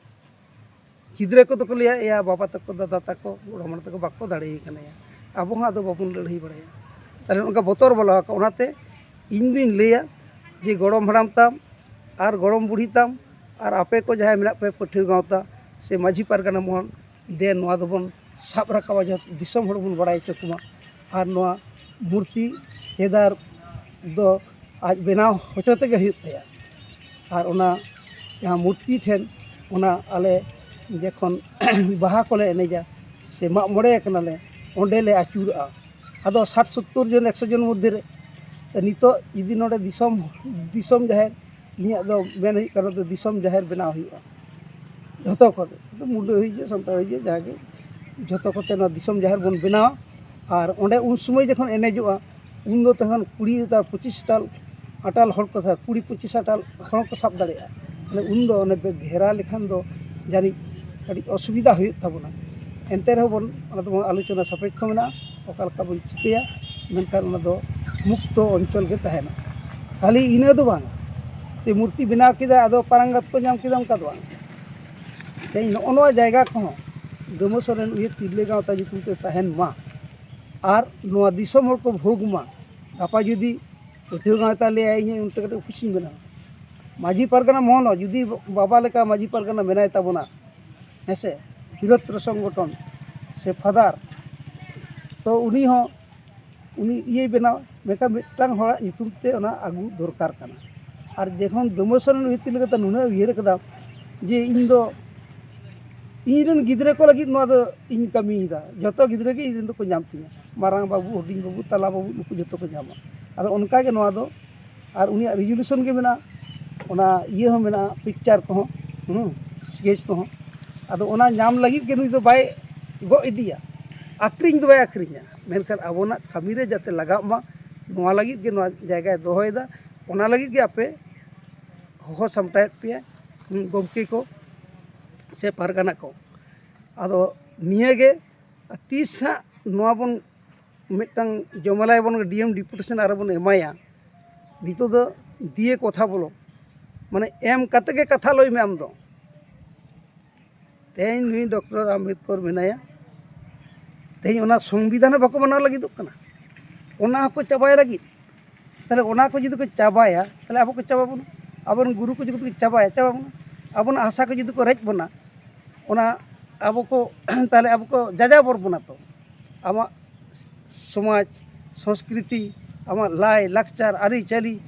ᱜᱤᱫᱽᱨᱟᱹ ᱠᱚᱫᱚ ᱠᱚ ᱞᱟᱹᱭᱟ, "ᱮᱭᱟ, ᱵᱟᱵᱟ ᱛᱟᱠᱚ, ᱫᱟᱫᱟ ᱛᱟᱠᱚ, ᱜᱚᱲᱚᱢ ᱦᱟᱲᱟᱢ ᱛᱟᱠᱚ ᱵᱟᱠᱚ ᱫᱟᱲᱮᱭ ᱠᱟᱱᱟ, ᱟᱵᱚ ᱦᱚᱸ ᱟᱫᱚ ᱵᱟᱵᱚᱱ ᱞᱟᱹᱲᱦᱟᱹᱭ ᱵᱟᱲᱟᱭᱟ᱾" ᱛᱟᱦᱞᱮ ᱚᱱᱠᱟ ᱵᱚᱛᱚᱨ ᱵᱚᱞᱚ ᱟᱠᱚ᱾ ᱚᱱᱟᱛᱮ ᱤᱧ ᱫᱩᱧ ᱞᱟᱹᱭᱟ ᱡᱮ ᱜᱚᱲᱚᱢ ᱦᱟᱲᱟᱢ ᱛᱟᱢ ᱟᱨ ᱜᱚᱲᱚᱢ ᱵᱩᱲᱦᱤ ᱛᱟᱢ ᱟᱨ ᱟᱯᱮ ᱠᱚ ᱡᱟᱦᱟᱸᱭ ᱢᱮᱱᱟᱜ ᱯᱮ ᱯᱟᱹᱴᱷᱩᱣᱟᱹ ᱜᱟᱶᱛᱟ ᱥᱮ ᱢᱟᱹᱡᱷᱤ ᱯᱟᱨᱜᱟᱱᱟ ᱢᱚᱦᱚᱞ, ᱫᱮ ᱱᱚᱣᱟ ᱫᱚᱵᱚᱱ ᱥᱟᱵ ᱨᱟᱠᱟᱵᱟ, ᱡᱚᱛᱚ ᱫᱤᱥᱚᱢ ᱦᱚᱲ ᱵᱚᱱ ᱵᱟᱲᱟᱭ ᱦᱚᱪᱚ ᱠᱚᱢᱟ᱾ ᱟᱨ ᱱᱚᱣᱟ ᱢᱩᱨᱛᱤ ᱠᱮᱫᱟᱨ ᱫᱚ ᱟᱡ ᱵᱮᱱᱟᱣ ᱦᱚᱪᱚ ᱛᱮᱜᱮ ᱦᱩᱭᱩᱜ ᱛᱟᱭᱟ᱾ ᱟᱨ ᱚᱱᱟ ᱡᱟᱦᱟᱸ ᱢᱩᱨᱛᱤ ᱴᱷᱮᱱ, ᱚᱱᱟ ᱟᱞᱮ ᱡᱚᱠᱷᱚᱱ ᱵᱟᱦᱟ ᱠᱚᱞᱮ ᱮᱱᱮᱡᱟ ᱥᱮ ᱢᱟᱜ ᱢᱚᱬᱮ ᱠᱟᱱᱟᱞᱮ, ᱚᱸᱰᱮ ᱞᱮ ᱟᱹᱪᱩᱨᱚᱜᱼᱟ᱾ ᱟᱫᱚ ᱥᱟᱴ ᱥᱳᱛᱛᱳᱨ ᱡᱚᱱ, ᱮᱠᱥᱚ ᱡᱚᱱ ᱢᱚᱫᱽᱫᱷᱮ ᱨᱮ, ᱛᱚ ᱱᱤᱛᱚᱜ ᱡᱩᱫᱤ ᱱᱚᱰᱮ ᱫᱤᱥᱚᱢ, ᱫᱤᱥᱚᱢ ᱡᱟᱦᱮᱨ ᱤᱧᱟᱹᱜ ᱫᱚ ᱢᱮᱱ ᱦᱩᱭᱩᱜ ᱠᱟᱱᱟ, ᱫᱚ ᱫᱤᱥᱚᱢ ᱡᱟᱦᱮᱨ ᱵᱮᱱᱟᱣ ᱦᱩᱭᱩᱜᱼᱟ᱾ ᱡᱷᱚᱛᱚ ᱠᱚᱛᱮ, ᱢᱩᱰᱟᱹ ᱦᱩᱭᱩᱜ ᱜᱮ, ᱥᱟᱱᱛᱟᱲ ᱦᱩᱭᱩᱜ ᱜᱮ, ᱡᱟᱦᱟᱸ ᱜᱮ, ᱡᱷᱚᱛᱚ ᱠᱚᱛᱮ ᱱᱚᱣᱟ ᱫᱤᱥᱚᱢ ᱡᱟᱦᱮᱨ ᱵᱚᱱ ᱵᱮᱱᱟᱣᱟ᱾ ᱟᱨ ᱚᱸᱰᱮ ᱩᱱ ᱥᱚᱢᱚᱭ ᱡᱚᱠᱷᱚᱱ ᱮᱱᱮᱡᱚᱜᱼᱟ, ᱩᱱ ᱫᱚ ᱛᱚᱠᱷᱚᱱ ᱠᱩᱲᱤ ᱟᱨ ᱯᱚᱸᱪᱤᱥ ᱟᱴᱟᱞ, ᱟᱴᱟᱞ ᱦᱚᱲ ᱠᱚ, ᱠᱩᱲᱤ ᱯᱚᱸᱪᱤᱥ ᱟᱴᱟᱞ ᱦᱚᱲ ᱠᱚ ᱥᱟᱵ ᱫᱟᱲᱮᱭᱟᱜᱼᱟ᱾ ᱛᱟᱦᱞᱮ ᱩᱱ ᱫᱚ ᱚᱱᱮ ᱵᱮ-, ᱜᱷᱮᱨᱟ ᱞᱮᱠᱷᱟᱱ ᱫᱚ ᱡᱟᱹᱱᱤᱡ ᱠᱟᱹᱴᱤᱡ ᱚᱥᱩᱵᱤᱫᱷᱟ ᱦᱩᱭᱩᱜ ᱛᱟᱵᱚᱱᱟ᱾ ᱮᱱᱛᱮ ᱨᱮᱦᱚᱸ ᱵᱚᱱ, ᱚᱱᱟ ᱫᱚᱵᱚᱱ ᱟᱞᱳᱪᱚᱱᱟ ᱥᱟᱯᱮᱠᱠᱷᱚ ᱢᱮᱱᱟᱜᱼᱟ, ᱚᱠᱟ ᱞᱮᱠᱟ ᱵᱚᱱ ᱪᱤᱠᱟᱹᱭᱟ, ᱢᱮᱱᱠᱷᱟᱱ ᱚᱱᱟ ᱫᱚ ᱢᱩᱠᱛᱚ ᱚᱧᱪᱚᱞ ᱜᱮ ᱛᱟᱦᱮᱱᱟ᱾ ᱠᱷᱟᱹᱞᱤ ᱤᱱᱟᱹ ᱫᱚ ᱵᱟᱝ, ᱡᱮ ᱢᱩᱨᱛᱤ ᱵᱮᱱᱟᱣ ᱠᱮᱫᱟ, ᱟᱫᱚ ᱯᱟᱨᱟᱝᱜᱟᱛ ᱠᱚ ᱧᱟᱢ ᱠᱮᱫᱟ, ᱚᱱᱠᱟ ᱫᱚ ᱵᱟᱝ᱾ ᱛᱮᱦᱮᱧ ᱱᱚᱜᱼᱚ ᱱᱚᱣᱟ ᱡᱟᱭᱜᱟ ᱠᱚᱦᱚᱸ ᱫᱟᱹᱢᱟᱹ ᱥᱚᱨᱮᱱ ᱩᱭᱦᱟᱹᱨ ᱛᱤᱨᱞᱟᱹ ᱜᱟᱶᱛᱟ ᱧᱩᱛᱩᱢ ᱛᱮ ᱛᱟᱦᱮᱱ ᱢᱟ, ᱟᱨ ᱱᱚᱣᱟ ᱫᱤᱥᱚᱢ ᱦᱚᱲ ᱠᱚ ᱵᱷᱳᱜᱽ ᱢᱟ᱾ ᱜᱟᱯᱟ ᱡᱩᱫᱤ ᱯᱟᱹᱴᱷᱩᱣᱟᱹ ᱜᱟᱶᱛᱟ ᱞᱟᱹᱭᱟᱭ, "ᱤᱧ ᱚᱱᱛᱮ ᱠᱟᱹᱴᱤᱡ ᱚᱯᱷᱤᱥᱤᱧ ᱵᱮᱱᱟᱣᱟ", ᱢᱟᱹᱡᱷᱤ ᱯᱟᱨᱜᱟᱱᱟ ᱢᱚᱦᱚᱞ ᱦᱚᱸ ᱡᱩᱫᱤ ᱵᱟᱵᱟ ᱞᱮᱠᱟ ᱢᱟᱹᱡᱷᱤ ᱯᱟᱨᱜᱟᱱᱟ ᱢᱮᱱᱟᱭ ᱛᱟᱵᱚᱱᱟ, ᱦᱮᱸ ᱥᱮ, ᱵᱨᱤᱦᱚᱛᱨᱚ ᱥᱚᱝᱜᱚᱴᱷᱚᱱ ᱥᱮ ᱯᱷᱟᱫᱟᱨ, ᱛᱚ ᱩᱱᱤ ᱦᱚᱸ ᱩᱱᱤ ᱤᱭᱟᱹᱭ ᱵᱮᱱᱟᱣᱟ, ᱢᱮᱱᱠᱷᱟᱱ ᱢᱤᱫᱴᱟᱝ ᱦᱚᱲᱟᱜ ᱧᱩᱛᱩᱢ ᱛᱮ ᱚᱱᱟ ᱟᱹᱜᱩ ᱫᱚᱨᱠᱟᱨ ᱠᱟᱱᱟ᱾ ᱟᱨ ᱡᱚᱠᱷᱚᱱ ᱫᱟᱹᱢᱟᱹ ᱥᱚᱨᱮᱱ ᱩᱭᱦᱟᱹᱨ ᱛᱤᱨᱞᱟᱹ ᱠᱟᱛᱮ ᱱᱩᱱᱟᱹᱜ ᱩᱭᱦᱟᱹᱨ ᱠᱟᱫᱟ ᱡᱮ ᱤᱧ ᱫᱚ ᱤᱧ ᱨᱮᱱ ᱜᱤᱫᱽᱨᱟᱹ ᱠᱚ ᱞᱟᱹᱜᱤᱫ ᱱᱚᱣᱟ ᱫᱚ ᱤᱧ ᱠᱟᱹᱢᱤᱭᱮᱫᱟ, ᱡᱚᱛᱚ ᱜᱤᱫᱽᱨᱟᱹ ᱜᱮ ᱤᱧ ᱨᱮᱱ ᱫᱚᱠᱚ ᱧᱟᱢ ᱛᱤᱧᱟ, ᱢᱟᱨᱟᱝ ᱵᱟᱹᱵᱩ, ᱦᱩᱰᱤᱧ ᱵᱟᱹᱵᱩ, ᱛᱟᱞᱟ ᱵᱟᱹᱵᱩ, ᱱᱩᱠᱩ ᱡᱚᱛᱚ ᱠᱚ ᱧᱟᱢᱟ᱾ ᱟᱫᱚ ᱚᱱᱠᱟ ᱜᱮ ᱱᱚᱣᱟ ᱫᱚ, ᱟᱨ ᱩᱱᱤᱭᱟᱜ ᱨᱮᱡᱩᱞᱮᱥᱚᱱ ᱜᱮ ᱢᱮᱱᱟᱜᱼᱟ, ᱚᱱᱟ ᱤᱭᱟᱹ ᱦᱚᱸ ᱢᱮᱱᱟᱜᱼᱟ, ᱯᱤᱠᱪᱟᱨ ᱠᱚᱦᱚᱸ, ᱦᱩᱸ, ᱥᱠᱮᱪ ᱠᱚᱦᱚᱸ᱾ ᱟᱫᱚ ᱚᱱᱟ ᱧᱟᱢ ᱞᱟᱹᱜᱤᱫ ᱜᱮ ᱱᱩᱭ ᱫᱚ ᱵᱟᱭ ᱜᱚᱜ ᱤᱫᱤᱭᱟ, ᱟᱠᱷᱨᱤᱧ ᱫᱚ ᱵᱟᱭ ᱟᱠᱷᱨᱤᱧᱟ, ᱢᱮᱱᱠᱷᱟᱱ ᱟᱵᱚᱱᱟᱜ ᱠᱟᱹᱢᱤ ᱨᱮ ᱡᱟᱛᱮ ᱞᱟᱜᱟᱜ ᱢᱟ, ᱱᱚᱣᱟ ᱞᱟᱹᱜᱤᱫ ᱜᱮ ᱱᱚᱣᱟ ᱡᱟᱭᱜᱟᱭ ᱫᱚᱦᱚᱭᱮᱫᱟ᱾ ᱚᱱᱟ ᱞᱟᱹᱜᱤᱫ ᱜᱮ ᱟᱯᱮ ᱦᱚᱦᱚ ᱥᱟᱢᱴᱟᱣᱮᱫ ᱯᱮᱭᱟ, ᱦᱩᱸ, ᱜᱚᱢᱠᱮ ᱠᱚ ᱥᱮ ᱯᱟᱨᱜᱟᱱᱟ ᱠᱚ᱾ ᱟᱫᱚ ᱱᱤᱭᱟᱹ ᱜᱮ, ᱛᱤᱥ ᱦᱟᱸᱜ ᱱᱚᱣᱟ ᱵᱚᱱ ᱢᱤᱫᱴᱟᱝ ᱡᱚᱢᱮᱞᱟᱭ ᱵᱚᱱ, ᱰᱤ ᱮᱢ ᱰᱮᱯᱩᱴᱮᱥᱚᱱ ᱟᱨ ᱵᱚᱱ ᱮᱢᱟᱭᱟ, ᱱᱤᱛᱚᱜ ᱫᱚ ᱫᱤᱭᱮ ᱠᱚᱛᱷᱟ ᱵᱚᱞᱚ, ᱢᱟᱱᱮ ᱮᱢ ᱠᱟᱛᱮ ᱜᱮ ᱠᱟᱛᱷᱟ ᱞᱟᱹᱭ ᱢᱮ ᱟᱢ ᱫᱚ᱾ ᱛᱮᱦᱮᱧ ᱱᱩᱭ ᱰᱚᱠᱴᱚᱨ ᱟᱢᱵᱮᱫᱠᱚᱨ ᱢᱮᱱᱟᱭᱟ, ᱛᱮᱦᱮᱧ ᱚᱱᱟ ᱥᱚᱝᱵᱤᱫᱷᱟᱱ ᱦᱚᱸ ᱵᱟᱠᱚ ᱢᱟᱱᱟᱣ ᱞᱟᱹᱜᱤᱫᱚᱜ ᱠᱟᱱᱟ, ᱚᱱᱟ ᱦᱚᱸᱠᱚ ᱪᱟᱵᱟᱭ ᱞᱟᱹᱜᱤᱫ᱾ ᱛᱟᱦᱞᱮ ᱚᱱᱟ ᱠᱚ ᱡᱩᱫᱤ ᱠᱚ ᱪᱟᱵᱟᱭᱟ, ᱛᱟᱦᱞᱮ ᱟᱵᱚ ᱠᱚ ᱪᱟᱵᱟ ᱵᱚᱱᱟ, ᱟᱵᱚᱨᱮᱱ ᱜᱩᱨᱩ ᱠᱚ ᱡᱩᱫᱤ ᱠᱚ ᱪᱟᱵᱟᱭᱟ, ᱪᱟᱵᱟ ᱵᱚᱱᱟ, ᱟᱵᱚᱱᱟᱜ ᱦᱟᱥᱟ ᱠᱚ ᱡᱩᱫᱤ ᱠᱚ ᱨᱮᱡ ᱵᱚᱱᱟ, ᱚᱱᱟ ᱟᱵᱚ ᱠᱚ ᱛᱟᱦᱞᱮ ᱟᱵᱚ ᱠᱚ ᱡᱟᱡᱟᱵᱚᱨ ᱵᱚᱱᱟ ᱛᱚ᱾ ᱟᱢᱟᱜ ᱥᱚᱢᱟᱡᱽ, ᱥᱚᱝᱥᱠᱨᱤᱛᱤ, ᱟᱢᱟᱜ ᱞᱟᱭ ᱞᱟᱠᱪᱟᱨ, ᱟᱹᱨᱤᱪᱟᱹᱞᱤ,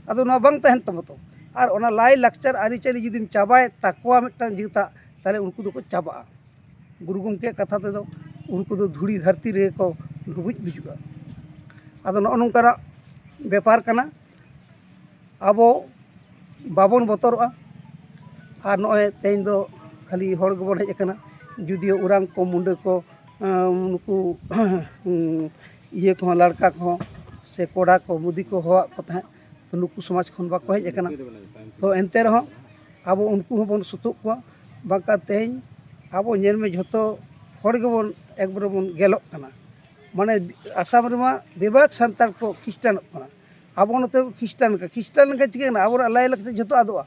ᱟᱫᱚ ᱱᱚᱣᱟ ᱵᱟᱝ ᱛᱟᱦᱮᱱ ᱛᱟᱢᱟ ᱛᱚ᱾ ᱟᱨ ᱚᱱᱟ ᱞᱟᱭ ᱞᱟᱠᱪᱟᱨ, ᱟᱹᱨᱤᱪᱟᱹᱞᱤ ᱡᱩᱫᱤᱢ ᱪᱟᱵᱟᱭ ᱛᱟᱠᱚᱣᱟ ᱢᱤᱫᱴᱟᱝ ᱡᱟᱹᱛᱟᱜ, ᱛᱟᱦᱞᱮ ᱩᱱᱠᱩ ᱫᱚᱠᱚ ᱪᱟᱵᱟᱜᱼᱟ᱾ ᱜᱩᱨᱩ ᱜᱚᱢᱠᱮᱭᱟᱜ ᱠᱟᱛᱷᱟ ᱛᱮᱫᱚ ᱩᱱᱠᱩ ᱫᱚ ᱫᱷᱩᱲᱤ ᱫᱷᱟᱹᱨᱛᱤ ᱨᱮᱜᱮ ᱠᱚ ᱰᱩᱵᱩᱡ ᱜᱩᱡᱩᱜᱼᱟ᱾ ᱟᱫᱚ ᱱᱚᱜᱼᱚ ᱱᱚᱝᱠᱟᱱᱟᱜ ᱵᱮᱯᱟᱨ ᱠᱟᱱᱟ᱾ ᱟᱵᱚ ᱵᱟᱵᱚᱱ ᱵᱚᱛᱚᱨᱚᱜᱼᱟ᱾ ᱟᱨ ᱱᱚᱜᱼᱚᱭ ᱛᱮᱦᱮᱧ ᱫᱚ ᱠᱷᱟᱹᱞᱤ ᱦᱚᱲ ᱜᱮᱵᱚᱱ ᱦᱮᱡ ᱟᱠᱟᱱᱟ, ᱡᱩᱫᱤᱭᱳ ᱚᱨᱟᱝ ᱠᱚ, ᱢᱩᱰᱟᱹ ᱠᱚ, ᱮᱸ, ᱱᱩᱠᱩ ᱤᱭᱟᱹ ᱠᱚᱦᱚᱸ, ᱞᱟᱲᱠᱟ ᱠᱚᱦᱚᱸ ᱥᱮ ᱠᱚᱲᱟ ᱠᱚ, ᱢᱩᱫᱤ ᱠᱚ ᱦᱚᱦᱚᱣᱟᱫ ᱠᱚ ᱛᱟᱦᱮᱸᱫ, ᱛᱚ ᱱᱩᱠᱩ ᱥᱚᱢᱟᱡᱽ ᱠᱷᱚᱱ ᱵᱟᱠᱚ ᱦᱮᱡ ᱟᱠᱟᱱᱟ᱾ ᱛᱚ ᱮᱱᱛᱮ ᱨᱮᱦᱚᱸ ᱟᱵᱚ ᱩᱱᱠᱩ ᱦᱚᱸᱵᱚᱱ ᱥᱩᱛᱩᱜ ᱠᱚᱣᱟ, ᱵᱟᱝᱠᱷᱟᱱ ᱛᱮᱦᱮᱧ ᱟᱵᱚ ᱧᱮᱞ ᱢᱮ, ᱡᱷᱚᱛᱚ ᱦᱚᱲ ᱜᱮᱵᱚᱱ ᱮᱠᱵᱟᱨᱮ ᱵᱚᱱ ᱜᱮᱞᱚᱜ ᱠᱟᱱᱟ᱾ ᱢᱟᱱᱮ ᱟᱥᱟᱢ ᱨᱮᱢᱟ ᱵᱮᱵᱟᱠ ᱥᱟᱱᱛᱟᱲ ᱠᱚ ᱠᱷᱨᱤᱥᱴᱟᱱᱚᱜ ᱠᱟᱱᱟ, ᱟᱵᱚ ᱱᱚᱛᱮ ᱠᱚ ᱠᱷᱨᱤᱥᱴᱟᱱ ᱠᱟᱱᱟ᱾ ᱠᱷᱨᱤᱥᱴᱟᱱ ᱞᱮᱱᱠᱷᱟᱱ ᱪᱤᱠᱟᱹᱜ ᱠᱟᱱᱟ? ᱟᱵᱚᱱᱟᱜ ᱞᱟᱭᱼᱞᱟᱠᱪᱟᱨ ᱡᱷᱚᱛᱚ ᱟᱫᱚᱜᱼᱟ᱾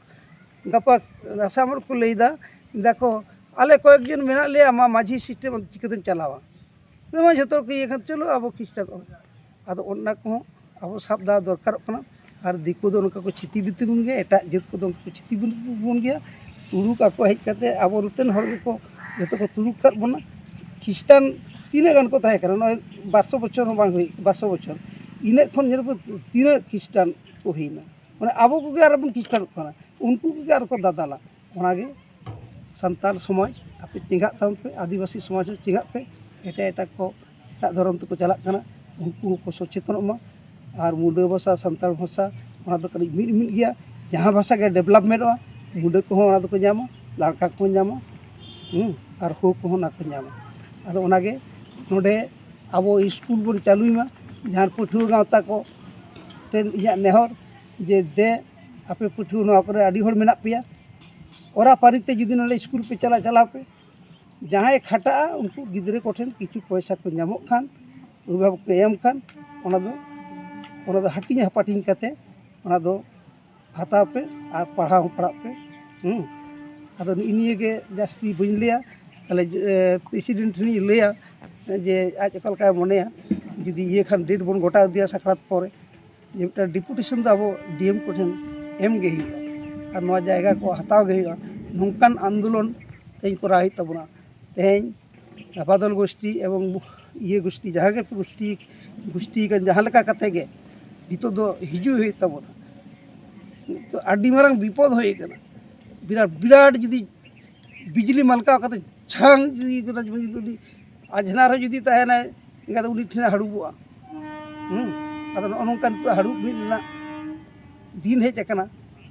ᱜᱟᱯᱟ ᱟᱥᱟᱢ ᱦᱚᱲ ᱠᱚ ᱞᱟᱹᱭᱫᱟ, ᱢᱮᱱᱫᱟ ᱠᱚ, "ᱟᱞᱮ ᱠᱚᱭᱮᱠ ᱡᱚᱱ ᱢᱮᱱᱟᱜ ᱞᱮᱭᱟ, ᱟᱢᱟᱜ ᱢᱟᱹᱡᱷᱤ ᱥᱤᱥᱴᱮᱢ ᱪᱤᱠᱟᱹᱛᱮᱢ ᱪᱟᱞᱟᱣᱟ?" ᱱᱚᱣᱟ ᱡᱷᱚᱛᱚ ᱦᱚᱲ ᱠᱚ ᱤᱭᱟᱹ ᱠᱷᱟᱱ, ᱪᱚᱞᱚ ᱟᱵᱚ ᱠᱷᱨᱤᱥᱴᱟᱱ ᱠᱚ᱾ ᱟᱫᱚ ᱚᱱᱟ ᱠᱚᱦᱚᱸ ᱟᱵᱚ ᱥᱟᱵ ᱫᱚᱦᱚ ᱫᱚᱨᱠᱟᱨᱚᱜ ᱠᱟᱱᱟ᱾ ᱟᱨ ᱫᱤᱠᱩ ᱫᱚ ᱱᱚᱝᱠᱟ ᱠᱚ ᱪᱷᱤᱛᱤ ᱵᱤᱛᱤ ᱵᱚᱱ ᱜᱮᱭᱟ, ᱮᱴᱟᱜ ᱡᱟᱹᱛ ᱠᱚᱫᱚ ᱚᱱᱠᱟ ᱠᱚ ᱪᱷᱤᱛᱤ ᱵᱤᱛᱤ ᱵᱚᱱ ᱜᱮᱭᱟ᱾ ᱛᱩᱲᱩᱠ ᱟᱠᱚ ᱦᱮᱡ ᱠᱟᱛᱮ ᱟᱵᱚ ᱱᱚᱛᱮᱱ ᱦᱚᱲ ᱜᱮᱠᱚ ᱡᱚᱛᱚ ᱠᱚ ᱛᱩᱲᱩᱠ ᱠᱟᱫ ᱵᱚᱱᱟ᱾ ᱠᱷᱨᱤᱥᱴᱟᱱ ᱛᱤᱱᱟᱹᱜ ᱜᱟᱱ ᱠᱚ ᱛᱟᱦᱮᱸ ᱠᱟᱱᱟ? ᱱᱚᱜᱼᱚᱭ ᱵᱟᱨᱥᱚ ᱵᱚᱪᱷᱚᱨ ᱦᱚᱸ ᱵᱟᱝ ᱦᱩᱭ, ᱵᱟᱨᱥᱚ ᱵᱚᱪᱷᱚᱨ, ᱤᱱᱟᱹᱜ ᱠᱷᱚᱱ ᱧᱮᱞ ᱯᱮ ᱛᱤᱱᱟᱹᱜ ᱠᱷᱨᱤᱥᱴᱟᱱ ᱠᱚ ᱦᱩᱭᱱᱟ᱾ ᱢᱟᱱᱮ ᱟᱵᱚ ᱠᱚᱜᱮ ᱟᱨᱚ ᱵᱚᱱ ᱠᱷᱨᱤᱥᱴᱟᱱᱚᱜ ᱠᱟᱱᱟ, ᱩᱱᱠᱩ ᱠᱚᱜᱮ ᱟᱨᱚ ᱠᱚ ᱫᱟᱫᱟᱞᱟ᱾ ᱚᱱᱟᱜᱮ ᱥᱟᱱᱛᱟᱲ ᱥᱚᱢᱟᱡᱽ ᱟᱯᱮ ᱪᱮᱸᱜᱷᱟᱜ ᱛᱟᱵᱚᱱ ᱯᱮ, ᱟᱹᱫᱤᱵᱟᱹᱥᱤ ᱥᱚᱢᱟᱡᱽ ᱦᱚᱸ ᱪᱮᱸᱜᱷᱟᱜ ᱯᱮ᱾ ᱮᱴᱟᱜ ᱮᱴᱟᱜ ᱠᱚ ᱮᱴᱟᱜ ᱫᱷᱚᱨᱚᱢ ᱛᱮᱠᱚ ᱪᱟᱞᱟᱜ ᱠᱟᱱᱟ, ᱩᱱᱠᱩ ᱦᱚᱸᱠᱚ ᱥᱚᱪᱮᱛᱚᱱᱚᱜ ᱢᱟ᱾ ᱟᱨ ᱢᱩᱰᱟᱹ ᱵᱷᱟᱥᱟ, ᱥᱟᱱᱛᱟᱲ ᱵᱷᱟᱥᱟ, ᱚᱱᱟ ᱫᱚ ᱠᱟᱹᱴᱤᱡ ᱢᱤᱫ ᱢᱤᱫ ᱜᱮᱭᱟ᱾ ᱡᱟᱦᱟᱸ ᱵᱷᱟᱥᱟ ᱜᱮ ᱰᱮᱵᱷᱞᱚᱯᱢᱮᱱᱴᱚᱜᱼᱟ, ᱢᱩᱰᱟᱹ ᱠᱚᱦᱚᱸ ᱚᱱᱟ ᱫᱚᱠᱚ ᱧᱟᱢᱟ, ᱞᱟᱲᱠᱟ ᱠᱚᱦᱚᱸ ᱧᱟᱢᱟ, ᱦᱩᱸ, ᱟᱨ ᱦᱳ ᱠᱚᱦᱚᱸ ᱚᱱᱟ ᱠᱚ ᱧᱟᱢᱟ᱾ ᱟᱫᱚ ᱚᱱᱟᱜᱮ ᱱᱚᱰᱮ ᱟᱵᱚ ᱥᱠᱩᱞ ᱵᱚᱱ ᱪᱟᱹᱞᱩᱭ ᱢᱟ᱾ ᱡᱟᱦᱟᱸ ᱯᱟᱹᱴᱷᱩᱣᱟᱹ ᱜᱟᱶᱛᱟ ᱠᱚ ᱴᱷᱮᱱ ᱤᱧᱟᱹᱜ ᱱᱮᱦᱚᱨ ᱡᱮ ᱫᱮ ᱟᱯᱮ ᱯᱟᱹᱴᱷᱩᱣᱟᱹ ᱱᱚᱣᱟ ᱠᱚᱨᱮ ᱟᱹᱰᱤ ᱦᱚᱲ ᱢᱮᱱᱟᱜ ᱯᱮᱭᱟ, ᱚᱨᱟ ᱯᱟᱹᱨᱤ ᱛᱮ ᱡᱩᱫᱤ ᱱᱚᱰᱮ ᱥᱠᱩᱞ ᱯᱮ ᱪᱟᱞᱟᱜ, ᱪᱟᱞᱟᱣ ᱯᱮ᱾ ᱡᱟᱦᱟᱸᱭ ᱠᱷᱟᱴᱟᱜᱼᱟ, ᱩᱱᱠᱩ ᱜᱤᱫᱽᱨᱟᱹ ᱠᱚᱴᱷᱮᱱ ᱠᱤᱪᱷᱩ ᱯᱚᱭᱥᱟ ᱠᱚ ᱧᱟᱢᱚᱜ ᱠᱷᱟᱱ, ᱚᱵᱷᱤᱵᱷᱟᱵᱚᱠ ᱠᱚ ᱮᱢ ᱠᱷᱟᱱ, ᱚᱱᱟ ᱫᱚ, ᱚᱱᱟ ᱫᱚ ᱦᱟᱹᱴᱤᱧ ᱦᱟᱯᱟᱴᱤᱧ ᱠᱟᱛᱮ ᱚᱱᱟ ᱫᱚ ᱦᱟᱛᱟᱣ ᱯᱮ ᱟᱨ ᱯᱟᱲᱦᱟᱣ ᱦᱚᱸ ᱯᱟᱲᱦᱟᱜ ᱯᱮ᱾ ᱦᱩᱸ᱾ ᱟᱫᱚ ᱱᱤᱜᱼᱤ ᱱᱤᱭᱟᱹ ᱜᱮ ᱡᱟᱹᱥᱛᱤ ᱵᱟᱹᱧ ᱞᱟᱹᱭᱟ᱾ ᱛᱟᱦᱞᱮ, ᱮ, ᱯᱨᱮᱥᱤᱰᱮᱱᱴ ᱴᱷᱮᱱᱤᱧ ᱞᱟᱹᱭᱟ ᱡᱮ ᱟᱡ ᱚᱠᱟ ᱞᱮᱠᱟᱭ ᱢᱚᱱᱮᱭᱟ, ᱡᱩᱫᱤ ᱤᱭᱟᱹ ᱠᱷᱟᱱ ᱰᱮᱴ ᱵᱚᱱ ᱜᱚᱴᱟ ᱤᱫᱤᱭᱟ ᱥᱟᱠᱨᱟᱛ ᱯᱚᱨᱮ, ᱡᱮ ᱢᱤᱫᱴᱟᱝ ᱰᱮᱯᱩᱴᱮᱥᱚᱱ ᱫᱚ ᱟᱵᱚ ᱰᱤ ᱮᱢ ᱠᱚᱴᱷᱮᱱ ᱮᱢ ᱜᱮ ᱦᱩᱭᱩᱜᱼᱟ ᱟᱨ ᱱᱚᱣᱟ ᱡᱟᱭᱜᱟ ᱠᱚ ᱦᱟᱛᱟᱣ ᱜᱮ ᱦᱩᱭᱩᱜᱼᱟ᱾ ᱱᱚᱝᱠᱟᱱ ᱟᱱᱫᱳᱞᱚᱱ ᱛᱮᱦᱮᱧ ᱠᱚᱨᱟᱣ ᱦᱩᱭᱩᱜ ᱛᱟᱵᱚᱱᱟ᱾ ᱛᱮᱦᱮᱧ ᱨᱟᱯᱟᱫᱚᱞ ᱜᱳᱥᱴᱤ ᱮᱵᱚᱝ ᱤᱭᱟᱹ ᱜᱳᱥᱴᱤ, ᱡᱟᱦᱟᱸ ᱜᱮ ᱜᱳᱥᱴᱤ, ᱜᱳᱥᱴᱤ ᱠᱟᱱ, ᱡᱟᱦᱟᱸ ᱞᱮᱠᱟ ᱠᱟᱛᱮ ᱜᱮ ᱱᱤᱛᱚᱜ ᱫᱚ ᱦᱤᱡᱩᱜ ᱦᱩᱭᱩᱜ ᱛᱟᱵᱚᱱᱟ᱾ ᱱᱤᱛᱚᱜ ᱟᱹᱰᱤ ᱢᱟᱨᱟᱝ ᱵᱤᱯᱚᱫ ᱦᱩᱭ ᱟᱠᱟᱱᱟ᱾ ᱵᱤᱨᱟᱴ, ᱵᱤᱨᱟᱴ ᱡᱩᱫᱤ ᱵᱤᱡᱽᱞᱤ ᱢᱟᱞᱠᱟᱣ ᱠᱟᱛᱮ ᱪᱷᱟᱝ ᱡᱩᱫᱤ ᱠᱟᱫᱟ, ᱡᱩᱫᱤ ᱩᱱᱤ ᱟᱡᱷᱱᱟᱨ ᱨᱮ ᱡᱩᱫᱤ ᱛᱟᱦᱮᱱᱟᱭ, ᱮᱱᱠᱷᱟᱱ ᱫᱚ ᱩᱱᱤ ᱴᱷᱮᱱ ᱦᱟᱹᱲᱩᱵᱚᱜᱼᱟ᱾ ᱦᱩᱸ? ᱟᱫᱚ ᱱᱚᱜᱼᱚ ᱱᱚᱝᱠᱟ ᱱᱤᱛᱚᱜ ᱦᱟᱹᱲᱩᱵ ᱢᱤᱫ ᱨᱮᱱᱟᱜ ᱫᱤᱱ ᱦᱮᱡ ᱟᱠᱟᱱᱟ᱾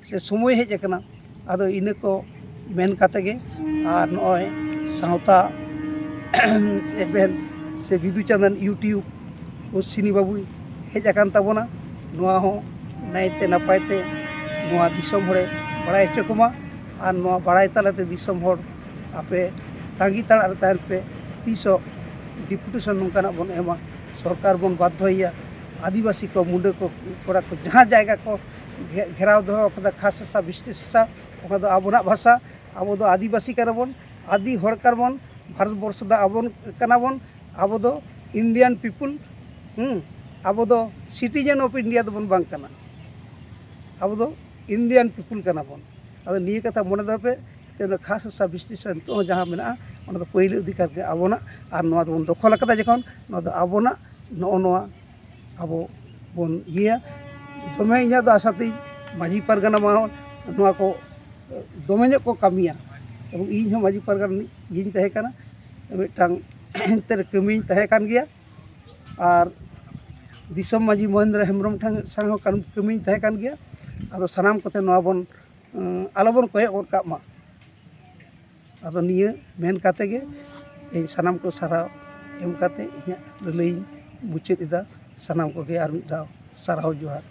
ᱥᱮ ᱥᱚᱢᱚᱭ ᱦᱮᱡ ᱟᱠᱟᱱᱟ᱾ ᱟᱫᱚ ᱤᱱᱟᱹ ᱠᱚ ᱢᱮᱱ ᱠᱟᱛᱮ ᱜᱮ, ᱟᱨ ᱱᱚᱜᱼᱚᱭ ᱥᱟᱶᱛᱟ ᱮᱵᱷᱮᱱ ᱥᱮ ᱵᱤᱫᱩ ᱪᱟᱸᱫᱟᱱ YouTube ᱠᱚ ᱥᱤᱱᱤ ᱵᱟᱹᱵᱩᱭ ᱦᱮᱡ ᱟᱠᱟᱱ ᱛᱟᱵᱚᱱᱟ, ᱱᱚᱣᱟ ᱦᱚᱸ ᱱᱟᱭᱛᱮ ᱱᱟᱯᱟᱭ ᱛᱮ ᱱᱚᱣᱟ ᱫᱤᱥᱚᱢ ᱦᱚᱲᱮ ᱵᱟᱲᱟᱭ ᱦᱚᱪᱚ ᱠᱚᱢᱟ᱾ ᱟᱨ ᱱᱚᱣᱟ ᱵᱟᱲᱟᱭ ᱛᱟᱞᱟᱛᱮ ᱫᱤᱥᱚᱢ ᱦᱚᱲ ᱟᱯᱮ ᱛᱟᱺᱜᱤ ᱛᱟᱲᱟᱜ ᱨᱮ ᱛᱟᱦᱮᱱ ᱯᱮ, ᱛᱤᱥᱚᱜ ᱰᱮᱯᱩᱴᱮᱥᱚᱱ ᱱᱚᱝᱠᱟᱱᱟᱜ ᱵᱚᱱ ᱮᱢᱟ, ᱥᱚᱨᱠᱟᱨ ᱵᱚᱱ ᱵᱟᱫᱽᱫᱷᱚᱭᱮᱭᱟ᱾ ᱟᱹᱫᱤᱵᱟᱹᱥᱤ ᱠᱚ, ᱢᱩᱰᱟᱹ ᱠᱚ, ᱠᱚᱲᱟ ᱠᱚ ᱡᱟᱦᱟᱸ ᱡᱟᱭᱜᱟ ᱠᱚ ᱜᱷᱮ- ᱜᱷᱮᱨᱟᱣ ᱫᱚᱦᱚ ᱠᱟᱫᱟ, ᱠᱷᱟᱥ ᱦᱟᱥᱟ ᱵᱤᱥᱴᱤᱥ ᱦᱟᱥᱟ, ᱚᱱᱟ ᱫᱚ ᱟᱵᱚᱱᱟᱜ ᱵᱷᱟᱥᱟ᱾ ᱟᱵᱚ ᱫᱚ ᱟᱹᱫᱤᱵᱟᱹᱥᱤ ᱠᱟᱱᱟ ᱵᱚᱱ, ᱟᱹᱫᱤ ᱦᱚᱲ ᱠᱟᱱᱟ ᱵᱚᱱ, ᱵᱷᱟᱨᱚᱛ ᱵᱚᱨᱥᱚ ᱫᱚ ᱟᱵᱚᱱ ᱠᱟᱱᱟ ᱵᱚᱱ, ᱟᱵᱚ ᱫᱚ Indian people᱾ ᱦᱩᱸ, ᱟᱵᱚ ᱫᱚ citizen of India ᱫᱚᱵᱚᱱ ᱵᱟᱝ ᱠᱟᱱᱟ, ᱟᱵᱚ ᱫᱚ Indian people ᱠᱟᱱᱟ ᱵᱚᱱ᱾ ᱟᱫᱚ ᱱᱤᱭᱟᱹ ᱠᱟᱛᱷᱟ ᱢᱚᱱᱮ ᱫᱚᱦᱚᱭ ᱯᱮ, ᱛᱮ ᱚᱱᱟ ᱠᱷᱟᱥ ᱦᱟᱥᱟ ᱵᱤᱥᱴᱤᱥ ᱱᱤᱛᱚᱜ ᱦᱚᱸ ᱡᱟᱦᱟᱸ ᱢᱮᱱᱟᱜᱼᱟ, ᱚᱱᱟ ᱫᱚ ᱯᱳᱭᱞᱳ ᱚᱫᱷᱤᱠᱟᱨ ᱜᱮ ᱟᱵᱚᱱᱟᱜ᱾ ᱟᱨ ᱱᱚᱣᱟ ᱫᱚᱵᱚᱱ ᱫᱚᱠᱷᱚᱞ ᱟᱠᱟᱫᱟ ᱡᱚᱠᱷᱚᱱ, ᱱᱚᱣᱟ ᱫᱚ ᱟᱵᱚᱱᱟᱜ, ᱱᱚᱜᱼᱚ ᱱᱚᱣᱟ ᱟᱵᱚ ᱵᱚᱱ ᱤᱭᱟᱹᱭᱟ᱾ ᱫᱚᱢᱮ ᱤᱧᱟᱹᱜ ᱫᱚ ᱟᱥᱟ ᱛᱤᱧ ᱢᱟᱹᱡᱷᱤ ᱯᱟᱨᱜᱟᱱᱟ ᱢᱟ ᱱᱚᱣᱟ ᱠᱚ ᱫᱚᱢᱮ ᱧᱚᱜ ᱠᱚ ᱠᱟᱹᱢᱤᱭᱟ, ᱮᱵᱚᱝ ᱤᱧ ᱦᱚᱸ ᱢᱟᱹᱡᱷᱤ ᱯᱟᱨᱜᱟᱱᱟ ᱨᱤᱱᱤᱡ ᱤᱧ ᱛᱟᱦᱮᱸ ᱠᱟᱱᱟ, ᱢᱤᱫᱴᱟᱝ ᱮᱱᱛᱮ ᱨᱮ ᱠᱟᱹᱢᱤᱧ ᱛᱟᱦᱮᱸ ᱠᱟᱱ ᱜᱮᱭᱟ᱾ ᱟᱨ ᱫᱤᱥᱚᱢ ᱢᱟᱹᱡᱷᱤ ᱢᱚᱦᱮᱱᱫᱨᱚ ᱦᱮᱢᱵᱨᱚᱢ ᱴᱷᱮᱱ ᱥᱟᱶ ᱦᱚᱸ ᱠᱟᱹᱢ- ᱠᱟᱹᱢᱤᱧ ᱛᱟᱦᱮᱸ ᱠᱟᱱ ᱜᱮᱭᱟ᱾ ᱟᱫᱚ ᱥᱟᱱᱟᱢ ᱠᱚᱛᱮ ᱱᱚᱣᱟ ᱵᱚᱱ, ᱟᱸ, ᱟᱞᱚᱵᱚᱱ ᱠᱚᱭᱚᱜ ᱜᱚᱫ ᱠᱟᱜ ᱢᱟ᱾ ᱟᱫᱚ ᱱᱤᱭᱟᱹ ᱢᱮᱱ ᱠᱟᱛᱮ ᱜᱮ ᱤᱧ ᱥᱟᱱᱟᱢ ᱠᱚ ᱥᱟᱨᱦᱟᱣ ᱮᱢ ᱠᱟᱛᱮ ᱤᱧᱟᱹᱜ ᱞᱟᱹᱞᱟᱹᱭᱤᱧ ᱢᱩᱪᱟᱹᱫ ᱮᱫᱟ᱾ ᱥᱟᱱᱟᱢ ᱠᱚᱜᱮ ᱟᱨ ᱢᱤᱫ ᱫᱷᱟᱣ ᱥᱟᱨᱦᱟᱣ ᱡᱚᱦᱟᱨ᱾